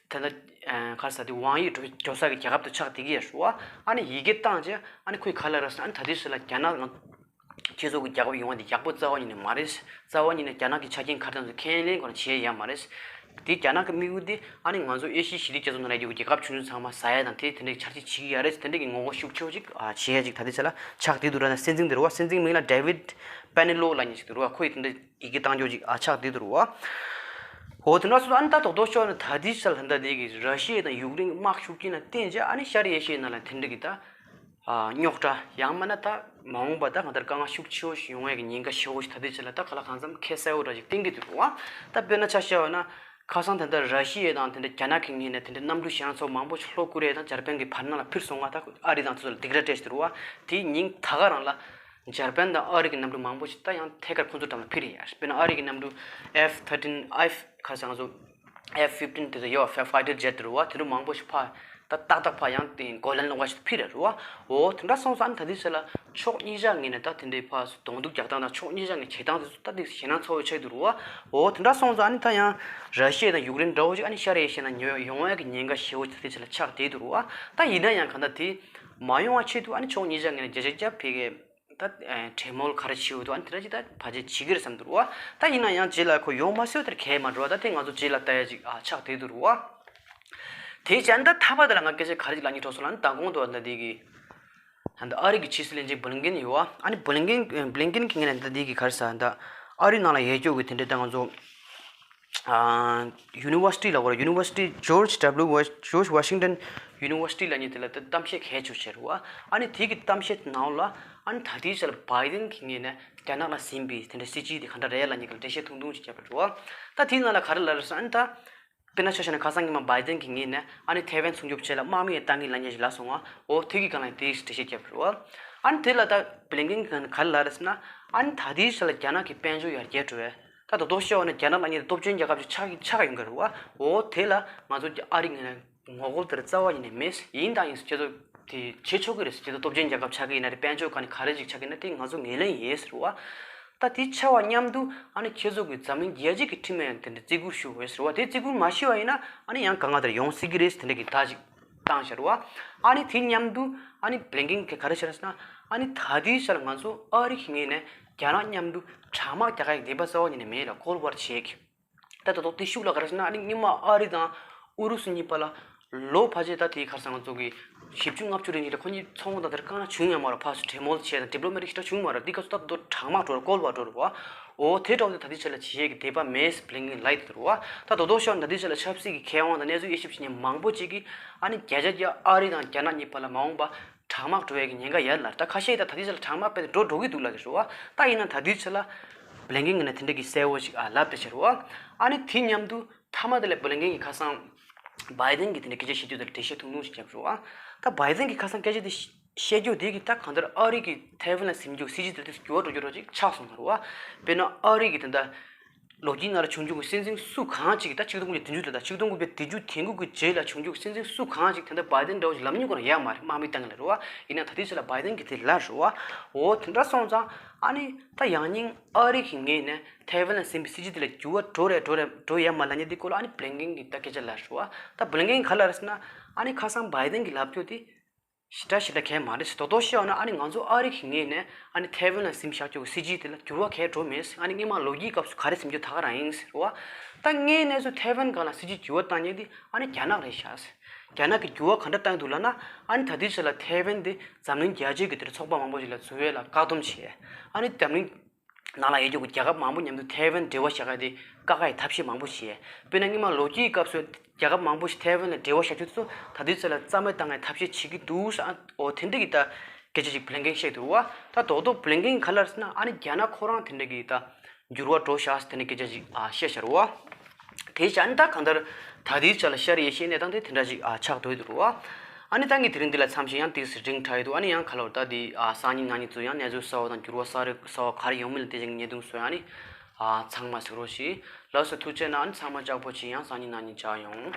ད་ལྟ་ག་རེ་ཟེར་དེ་ཝང་དབྱིས་འགྲོ་འགྲོ་ས་གི་རྒྱལ་ཁབ་དེ་ཆགས་བསྡད་ཀྱི་ཡོད་རེད་བ། ཨ་ནི་ཡི་གེ་བཏང་རྗེས་ཨ་ནི་ཁོས་ག་རེ་ལབ་རེད་ཟེར་ན། ཨ་ནི་ད་ལྟའི་ཆ་ལ་རྒྱ་ནག་ང་ཁྱེད་ཚོ་གི་རྒྱལ་ཁབ་ཡོང་བ་འདི་ཡག་པོ་རྩ་བ་ཉིད་ནས་མ་རེད། རྩ་བ་ཉིད་ནས་རྒྱ་ནག་གི་ཆ་རྐྱེན་ག་རེ་དང་ཚོ་ཁས་ལེན་ཁོ་རང་བྱེད་ཡ་མ་རེད། དེ་རྒྱ་ནག་གི་དམིགས་ཡུལ་དེ་ཨ་ནི་ང་ཚོ་ཨེ་ཤི་ཡའི་ཞི་བདེ་རྒྱ་མཚོ་ནང་ལ་ཡོད་རྒྱུ་རྒྱལ་ཁབ་ཆུང་ཆུང་ཚང་མ་ཟ་ཡ་དང་དེ་དེ་འདྲའི་ཆ་རྐྱེན་བྱེད་ཀྱི་ཡ་རེད། དེ་འདྲའི་གི་ངོ་རྒོལ་ཤུགས་ཆེ་བོ་ཅིག་ཨ་བྱེད་ཡ་ཅིག་ད་ལྟའི་ཆ་ལ་ཆགས་བསྡད་འདུག་ར། ན་སྲིད་འཛིན་དེ་རེད་བ། སྲིད་འཛིན་མིང་ལ་David Oyelowo་ལབ་མཁན་ཞིག་འདུག་ར། ཁོ་ཡིས་དེ་འདྲ་ཡི་གེ་བཏང་རྒྱུ་ཅིག་ཨ་ཆགས་བསྡད་འདུག་ར་བ། འོ་དེ་འདྲ་སོང་ཙང་ཨ་ནི་ད་རྡོག་རྡོག་ཤོར་ན་ད་ལྟའི་ཆ་ལ་ད་ལྟ་དེ་གི་ར་ཤི་ཡ་དང་ཡུཀ་རེན་གི་དམག་ཤུགས་རྐྱེན་ལ་བརྟེན་རྗེས་ཨ་ནི་ཤར་ཨེ་ཤི་ཡའི་ནང་ལ་དེ་འདྲ་གི་ད་ཨ་རྙོག་དྲ་ཡང་མིན་ན་ད་མ་འོངས་པ་ད་གང་ལྟར་དཀའ་ངལ་ཤུགས་ཆེ་བོ་ཞིག་ཡོང་ཡས་ཀྱི་ཉེན་ཁ་ཞེ་བོ་ཞིག་ད་ལྟའི་ཆ་ལ་ད་ག་ལ་གང་འཚམ་ཁ་གསལ་བོ་འདྲ་ཞིག་བསྟན་གྱི་འདུག་ར་བ། ད་དཔེར་ན་ཆ་བཞག་པ་ན་ཁ་སང་ད་ལྟ་ར་ཤི་ཡ་དང་དེ་འདྲ་རྒྱ་ནག་གི་ངོས་ནས་དེ་འདྲ་གནམ་གྲུ་ཞེ་དྲག་ཚོ་མང་པོ་ཞིག་ལྷོ་ཀོ་རི་ཡ་དང་འཇར་པན་གྱི་བར་སྣང་ལ་འཕུར་སོང་ང་། ད་ཨ་རི་དང་དེ་ཚོ་ལ་སྡིགས་ར་སྤྲད་ཞིག་འདུག་ར་བ། དེའི་ཉིན་ད་ག་རང་ལ་འཇར་པན་དང་ཨ་རི་གི་གནམ་གྲུ་མང་པོ་ཞིག་ད་ཡང་ཐད་ཀར་ཁོ་ཚོ་འགྲམ་ལ་འཕུར་ཡ། དཔེར་ན་ཨ་རི་གི་གནམ་གྲུ་F thirteen F་ཁ་སང་ཚོ་F fifteen་དེ་ཚོ་ཡོད་ཕ་ཕའི་ཊར་ཇེཊ་རེད་བ། དེ་ཚོ་མང་པོ་ཞིག་ཕར་ད་ཏག་ཏག་ཕར་ཡང་དེ་གོ་ལན་སློག་པ་ཞིག་ཕུལ་རེད་བ། འོ་དེ་འདྲ་སོང་ཙང་ཨ་ནི་ད་ལྟའི་ཆ་ལ་ཕྱོགས་གཉིས་ཆ་ངོས་ནས་ད་དེ་འདྲའི་ཕར་གདོང་ཐུག་རྒྱག་སྟངས་དང་ཕྱོགས་གཉིས་ཆ་ངོས་བྱེད་སྟངས་དེ་ཚོ་ད་དེ་ཞེད་སྣང་ཚ་བོ་ཆགས་འདུག་རེད་བ། འོ་དེ་འདྲ་སོང་ཙང་ཨ་ནི་ད་ཡང་ར་ཤི་ཡ་དང་ཡུཀ་རེན་འདྲ་བོ་ཞིག་ཨ་ནི་ཤར་ཨེ་ཤི་ཡ་ནང་ཉོ་ཡོང་ཡ་གི་ཉེན་ཁ་ཞེ་བོ་ད་ལྟའི་ཆ་ལ་ཆགས་བསྡད་འདུག་རེད་བ། ད་ཡིན་ན་ཡང་གང་ལྟར་དེ་མ་ཡོང་བ་ཆེད་དུ་ཨ་ནི་ཕྱོགས་གཉིས་ཆ་ངོས་ནས་བརྒྱ་ཆ་བརྒྱ་ཕ་གི་ད་གྲོས་མོལ་ག་རེ་བྱེད་འོས་འདུག་ཨ་ནི་དེ་འདྲ་ཅིག་ད་ཕལ་ཆེར་བྱེད་ཀྱི་རེད་བསམ་འདུག་བ། ད་ཡིན་ན་ཡང་རྗེས་ལ་ཁོ་ཡོང་མ་སྲིད་དེར་གལ་མ་འགྲོ་བ། ད་དེ་ང་ཚོ་རྗེས་ལ་ལྟ་ཡ་ཅིག་ཨ་ཆགས་བསྡད་འདུག་རེད་བ། དེ་བྱས་ད་ཐ་མ་དེ་ལ་ང་སྐད་ཆ་ག་རེ་ཅིག་ལབ་སྙིང་བྲོ་སོང་ལབ་ན། མདང་དགོང་དུ་ད་འདི་གི་ད་ཨ་རི་གི་ཕྱི་སྲིད་བློན་ཆེན་བྷི་ལིན་ཀེན་ཡོད་བ། ཨ་ནི་བྷི་ལིན་ཀེན་བྷི་ལིན་ཀེན་གྱི་ངོས་ནས་ད་འདི་གི་ག་རེ་ཟེར་ད་ཨ་རི་ནང་ལ་ཡོད་རྒྱུ་གི་དེ་འདྲ་ད་ང་ཚོ་ཨ་ཡུ་ནི་ཝར་སི་ཊི་ལ་གོ་ར་ཡུ་ནི་ཝར་སི་ཊི་George W Bush George Washington University་ལབ་མཁན་དེ་ལ་ད་གཏམ་བཤད་གལ་ཆེ་ཤོས་རེད་བ། ཨ་ནི་དེ་གི་གཏམ་བཤད་ནང་ལ་ཨ་ནི་ད་ལྟའི་ཆ་ལ་བྷའི་ཌེན་གྱི་ངོས་ནས་རྒྱ་ནག་ལ་ཟིན་པའི་དེ་འདྲ་སྲིད་ཇུས་དེ་ག་འདྲ་རེད་ལབ་མཁན་གྱི་འགྲེལ་བཤད་ཐུང་ཐུང་ཞིག་བརྒྱབ་པ་རེད་བ། ད་དེའི་ནང་ལ་ག་རེ་ལབ་རེད་ཟེར་ན། ཨ་ནི་ད་དཔེར་ན་ཆ་བཞག་ན་ཁ་སང་ཉི་མ་བྷའི་ཌེན་གྱི་ངོས་ནས་ཨ་ནི་ཐའེ་ཝན་སྲུང་སྐྱོབ་ཆེད་ལ་དམག་མི་ཡང་བཏང་གི་ལབ་མཁན་ཞིག་ལབ་སོང་ང་། འོ་དེ་གི་སྒང་ལ་དེ་འགྲེལ་བཤད་བརྒྱབ་པ་རེད་བ། ཨ་ནི་དེ་ལ་ད་བྷི་ལིན་ཀེན་གྱིས་ག་རེ་ལབ་རེད་ཟེར་ན། ཨ་ནི་ད་ལྟའི་ཆ་ལ་རྒྱ་ནག་གི་དཔལ་འབྱོར་ཡར་རྒྱས་འགྲོ་བས། ད་རྡོག་རྡོག་བཤད་པ་ན་རྒྱ་ནག་ལབ་མཁན་དེ་སྟོབས་ཆེན་རྒྱལ་ཁབ་ཅིག་ཆགས་ཆགས་ཡོང་གི་རེད་བ། འོ་དེ་ལ་ང་ཚོ་ཨ་རི་ངོས་ནས་ངོ་རྒོལ་དེར་རྩ་བ་ཉིད་ནས་མེད། ཡིན་དང་ཡིན་ཟེར་ཁྱེད་ཚོ་དེ་བྱེད་ཆོག་གི་རེད་ཟེར། ཁྱེད་ཚོ་སྟོབས་ཆེན་རྒྱལ་ཁབ་ཆགས་ཀྱི་ཡིན་ན་རེད། དཔལ་འབྱོར་ག་ནས་ག་རེ་ཅིག་ཆགས་ཀྱི་ཡིན་ན་དེ་ང་ཚོ་ངོས་ལེན་ཡིན་ཟེར་བ། ད་དེ་ཆ་བ་མཉམ་དུ་ཨ་ནི་ཁྱེད་ཚོ་གི་འཛམ་གླིང་རྒྱལ་སྤྱི་གི་ཁྲིམས་ཡང་དེ་འདྲ་བརྩི་བཀུར་ཞུ་དགོས་ཟེར་བ། དེ་བརྩི་བཀུར་མ་ཞུས་པ་ཡིན་ན་ཨ་ནི་ཡང་གང་ལྟར་ཡོང་སྲིད་ཀྱི་རེད་ཟེར། དེ་འདྲ་གི་བརྡ་ཅིག་བཏང་ཤར་བ། ཨ་ནི་དེ་མཉམ་དུ་ཨ་ནི་བྷི་ལིན་ཀེན་གྱིས་ག་རེ་བཤད་རེད་ཟེར་ན། ཨ་ནི་ད་ལྟའི་ཆར་ང་ཚོ་ཨ་རི་གི་ངོས་ནས་རྒྱ་ནག་མཉམ་དུ་དྲག་དམག་རྒྱག་ཡག་འདོད་པ་རྩ་བ་ཉིད་ནས་མེད་ལ། ཀོལ་ཝར་བྱེད་ཀྱི། ད་ད་དུང་དེ་ཤུགས་ལ་ག་རེ་ཟེར་ན། ཨ་ནི་སྔོན་མ་ཨ་རི་དང་ཨུ་རུ་སུ་གཉིས་བར་ལ་ལོ་ཕལ་ཆེར་ད་དེའི་ཁར་སང་ང་ཚོ་གི་བཞི་བཅུ་ལྔ་བཅུ་རིང་ཞིག་ལ་ཁོ་གཉིས་ཚོང་དང་དེར་དཀའ་ངལ་བྱུང་ཡོད་མ་རེད། ཕར་ཚུར་གྲོས་མོལ་བྱས་དང་ཌི་པི་ལོ་མེ་ཊིག་ཞེ་དྲག་བྱུང་མ་རེད། འདི་སྐབས་སུ་ད་དུང་དྲག་དམག་འགྲོ་རེད། ཀོལ་ཝར་འགྲོ་རེད་བ། འོ་དེ་འདྲ་བོ་དེ་ད་ལྟའི་ཆ་ལ་བྱེད་ཡས་ཀྱི་འདོད་པ་མེད་ཟེར་བྷི་ལིན་ཀེན་ལབ་ཡོད་རེད་བ། ད་རྡོག་རྡོག་ཤོར་ན་ད་ལྟའི་ཆ་ལ་ཆབ་སྲིད་ཀྱི་མཁས་དབང་དང་གནས་ཚུལ་དབྱེ་ཞིབ་བྱེད་མཁན་མང་པོ་ཅིག་གིས་ཨ་ནི་བརྒྱ་ཆ་བརྒྱ་ཨ་རི་དང་རྒྱ་ནག་གཉིས་བར་ལ་མ་འོངས་པ་དྲག་དམག་འགྲོ་ཡས་ཀྱི་ཉེན་ཁ་ཡོད་ལབ། ད་ཁ་ཤས་ད་ད་ལྟའི་ཆ་ལ་དྲག་དམག་དཔེ་འགྲོ་འགྲོ་གི་འདུག་ལབ་ཀྱི་རེད་བ། ད་ཡིན་ན་ད་ལྟའི་ཆ་ལ་བྷི་ལིན་ཀེན་གྱིས་ནི་དེ་འདྲ་གི་གསལ་བོ་ཞིག་ཨ་ལབ་བསྡད་ཀྱི་རེད་བ། ཨ་ནི་དེ་མཉམ་དུ་མཐའ་མ་དེ་ལ་བྷི་ལིན་ཀེན་གྱིས་ཁ་སང་བྷའི་ཌེན་གྱིས་དེ་འདྲ་སྐད་ཆ་བཤད་དུས་དེར་འགྲེལ་བཤད་ཐུང་ཐུང་ཞིག་བརྒྱབ་རེད་བ། ད་བྷའི་ཌེན་གྱིས་ཁ་སང་སྐད་ཆ་དེ་བཤད་རྒྱུ་དེ་གིས་ད་གང་ལྟར་ཨ་རི་གིས་ཐའེ་ཝན་ལ་ཟིན་རྒྱུ་སྲིད་ཇུས་དེ་དེ་འགྱུར་བ་འགྲོ་རྒྱུ་འདྲ་ཅིག་ཆགས་སོང་ཟེར་བ། དཔེར་ན་ཨ་རི་གིས་ད་ལྟ་ལོ་རྒྱུས་ནང་ལ་བྱུང་རྒྱུ་གི་སྲིད་འཛིན་སུ་གང་ཅིག་ད་ཆིག་སྟོང་དགུ་བརྒྱ་བདུན་ཅུ་དང་ད་ཆིག་སྟོང་དགུ་བརྒྱ་བདུན་ཅུ་དོན་དགུ་གི་རྗེས་ལ་བྱུང་རྒྱུ་གི་སྲིད་འཛིན་སུ་གང་ཅིག་དེ་འདྲ་བྷའི་ཌེན་འདྲ་བོ་ཞིག་ལབ་མྱོང་གི་རེད་ཡ་མ་རེད། དམག་མི་བཏང་གི་ལབ་རེད་བ། ཡིན་ན་ད་ལྟའི་ཆ་ལ་བྷའི་ཌེན་གྱིས་དེ་ལབ་རེད་བ། འོ་དེ་འདྲ་སོང་ཙང་ཨ་ནི་ད་ཡང་སྙིང་ཨ་རི་གི་ངོས་ནས་ཐའེ་ཝན་ལ་ཟིན་པའི་སྲིད་ཇུས་དེ་ལ་འགྱུར་བ་འགྲོ་རེད་འགྲོ་རེད་འགྲོ་ཡ་མ་ལབ་མཁན་དེ་སྐོར་ལ་ཨ་ནི་བྷི་ལིན་ཀེན་གྱིས་ད་སྐད་ཆ་ལབ་རེད་བ། ད་བྷི་ལིན་ཀེན་གྱིས་ག་ལབ་རེད་ཟེར་ན། ཨ་ནི་ཁ་སང་བྷའི་ཌེན་གྱིས་ལབ་རྒྱུ་དེ་ཞེ་དྲག་ཞེ་དྲག་གལ་མ་རེད་ཟེར། རྡོག་རྡོག་བཤད་པ་ན་ཨ་ནི་ང་ཚོ་ཨ་རི་གི་ངོས་ནས་ཨ་ནི་ཐའེ་ཝན་ལ་ཟིན་བཞག་རྒྱུ་གི་སྲིད་ཇུས་དེ་ལ་འགྱུར་བ་གང་ཡང་འགྲོ་མེད་ཟེར། ཨ་ནི་སྔོན་མ་ལོ་རྒྱུས་སྐབས་སུ་ག་རེ་ཟིན་རྒྱུ་ད་ག་རང་ཡིན་ཟེར་བ། ད་དངོས་གནས་སུ་ཐའེ་ཝན་སྒང་ལ་སྲིད་ཇུས་འགྱུར་བ་བཏང་མཁན་དེ་ཨ་ནི་རྒྱ་ནག་རེད་ཤག་ཟེར། རྒྱ་ནག་གིས་འགྱུར་བ་ག་འདྲ་བཏང་འདུག་ལབ་ན། ཨ་ནི་ད་ལྟའི་ཆ་ལ་ཐའེ་ཝན་དེ་འཛམ་གླིང་རྒྱལ་སྤྱིའི་གི་དེར་ཚོགས་པ་མང་པོ་ཞིག་ལ་འཛུལ་ཡས་ལ་བཀག་སྡོམ་བྱས། ཨ་ནི་འཛམ་གླིང་ནང་ལ་ཡོད་རྒྱུ་གི་རྒྱལ་ཁབ་མང་པོ་མཉམ་དུ་ཐའེ་ཝན་འབྲེལ་བ་བཞག་ཡ་དེ་བཀག་ཡའི་ཐབས་ཤེས་མང་པོ་བྱས། དཔེར་ན་སྔོན་མ་ལོ་རྒྱུས་སྐབས་སུ་རྒྱལ་ཁབ་མང་པོ་ཞིག་ཐའེ་ཝན་ལ་འབྲེལ་བ་བཞག་རྒྱུ་དེ་ཚོ་ད་ལྟའི་ཆ་ལ་རྩ་མེད་བཏང་ཡའི་ཐབས་ཤེས་བྱེད་ཀྱི་འདུག་ཟེར། ཨ་འོ་དེ་འདྲ་གི་ད་སྐད་ཆ་ཅིག་བྷི་ལིན་ཀེན་བཤད་འདུག་བ། ད་རྡོག་རྡོག་བྷི་ལིན་ཀེན་ག་ལབ་ཟེར་ན། ཨ་ནི་རྒྱ་ནག་ཁོ་རང་དེ་འདྲ་གི་ད་འགྱུར་བ་འགྲོ་ཤག་ཟེར་དེ་འདྲ་སྐད་ཆ་ཅིག་ཨ་བཤད་ཤར་བ། དེ་བཞིན་ད་གང་ལྟར་ད་ལྟའི་ཆ་ལ་ཤར་ཨེ་ཤི་ཡའི་གནས་སྟངས་དེ་དེ་འདྲ་ཞིག་ཨ་ཆགས་སྡོད་འདུག་རོ། ཨ་ནི་ད་ངས་དེ་རིང་འདི་ལ་མཚམས་བཞག་ཡང་ཏོག་ཙམ་རིང་དྲགས་ཡོད་འདུག་ཨ་ནི་ཡང་ག་ལོར་ད་འདི་ཨ་སང་ཉིན་གནངས་ཉིན་ཚོ་ཡང་གནས་ཚུལ་གསར་བ་དང་འགྱུར་བ་གསར་རེ་གསར་བ་ག་རེ་ཡོང་མིན་ལ་བལྟས་བྱས་ངས་བརྙན་ཐུང་བཟོས། ཨ་ནི་ཨ་ཚང་མ་གཟིགས་རོགས་ཞེས། ལགས་སོ། ཐུགས་རྗེ་གནང་། ཨ་ནི་ཚང་མ་ལྕགས་པོ་བྱེད། ཡང་སང་ཉིན་གནངས་ཉིན་མཇལ་ཡོང་།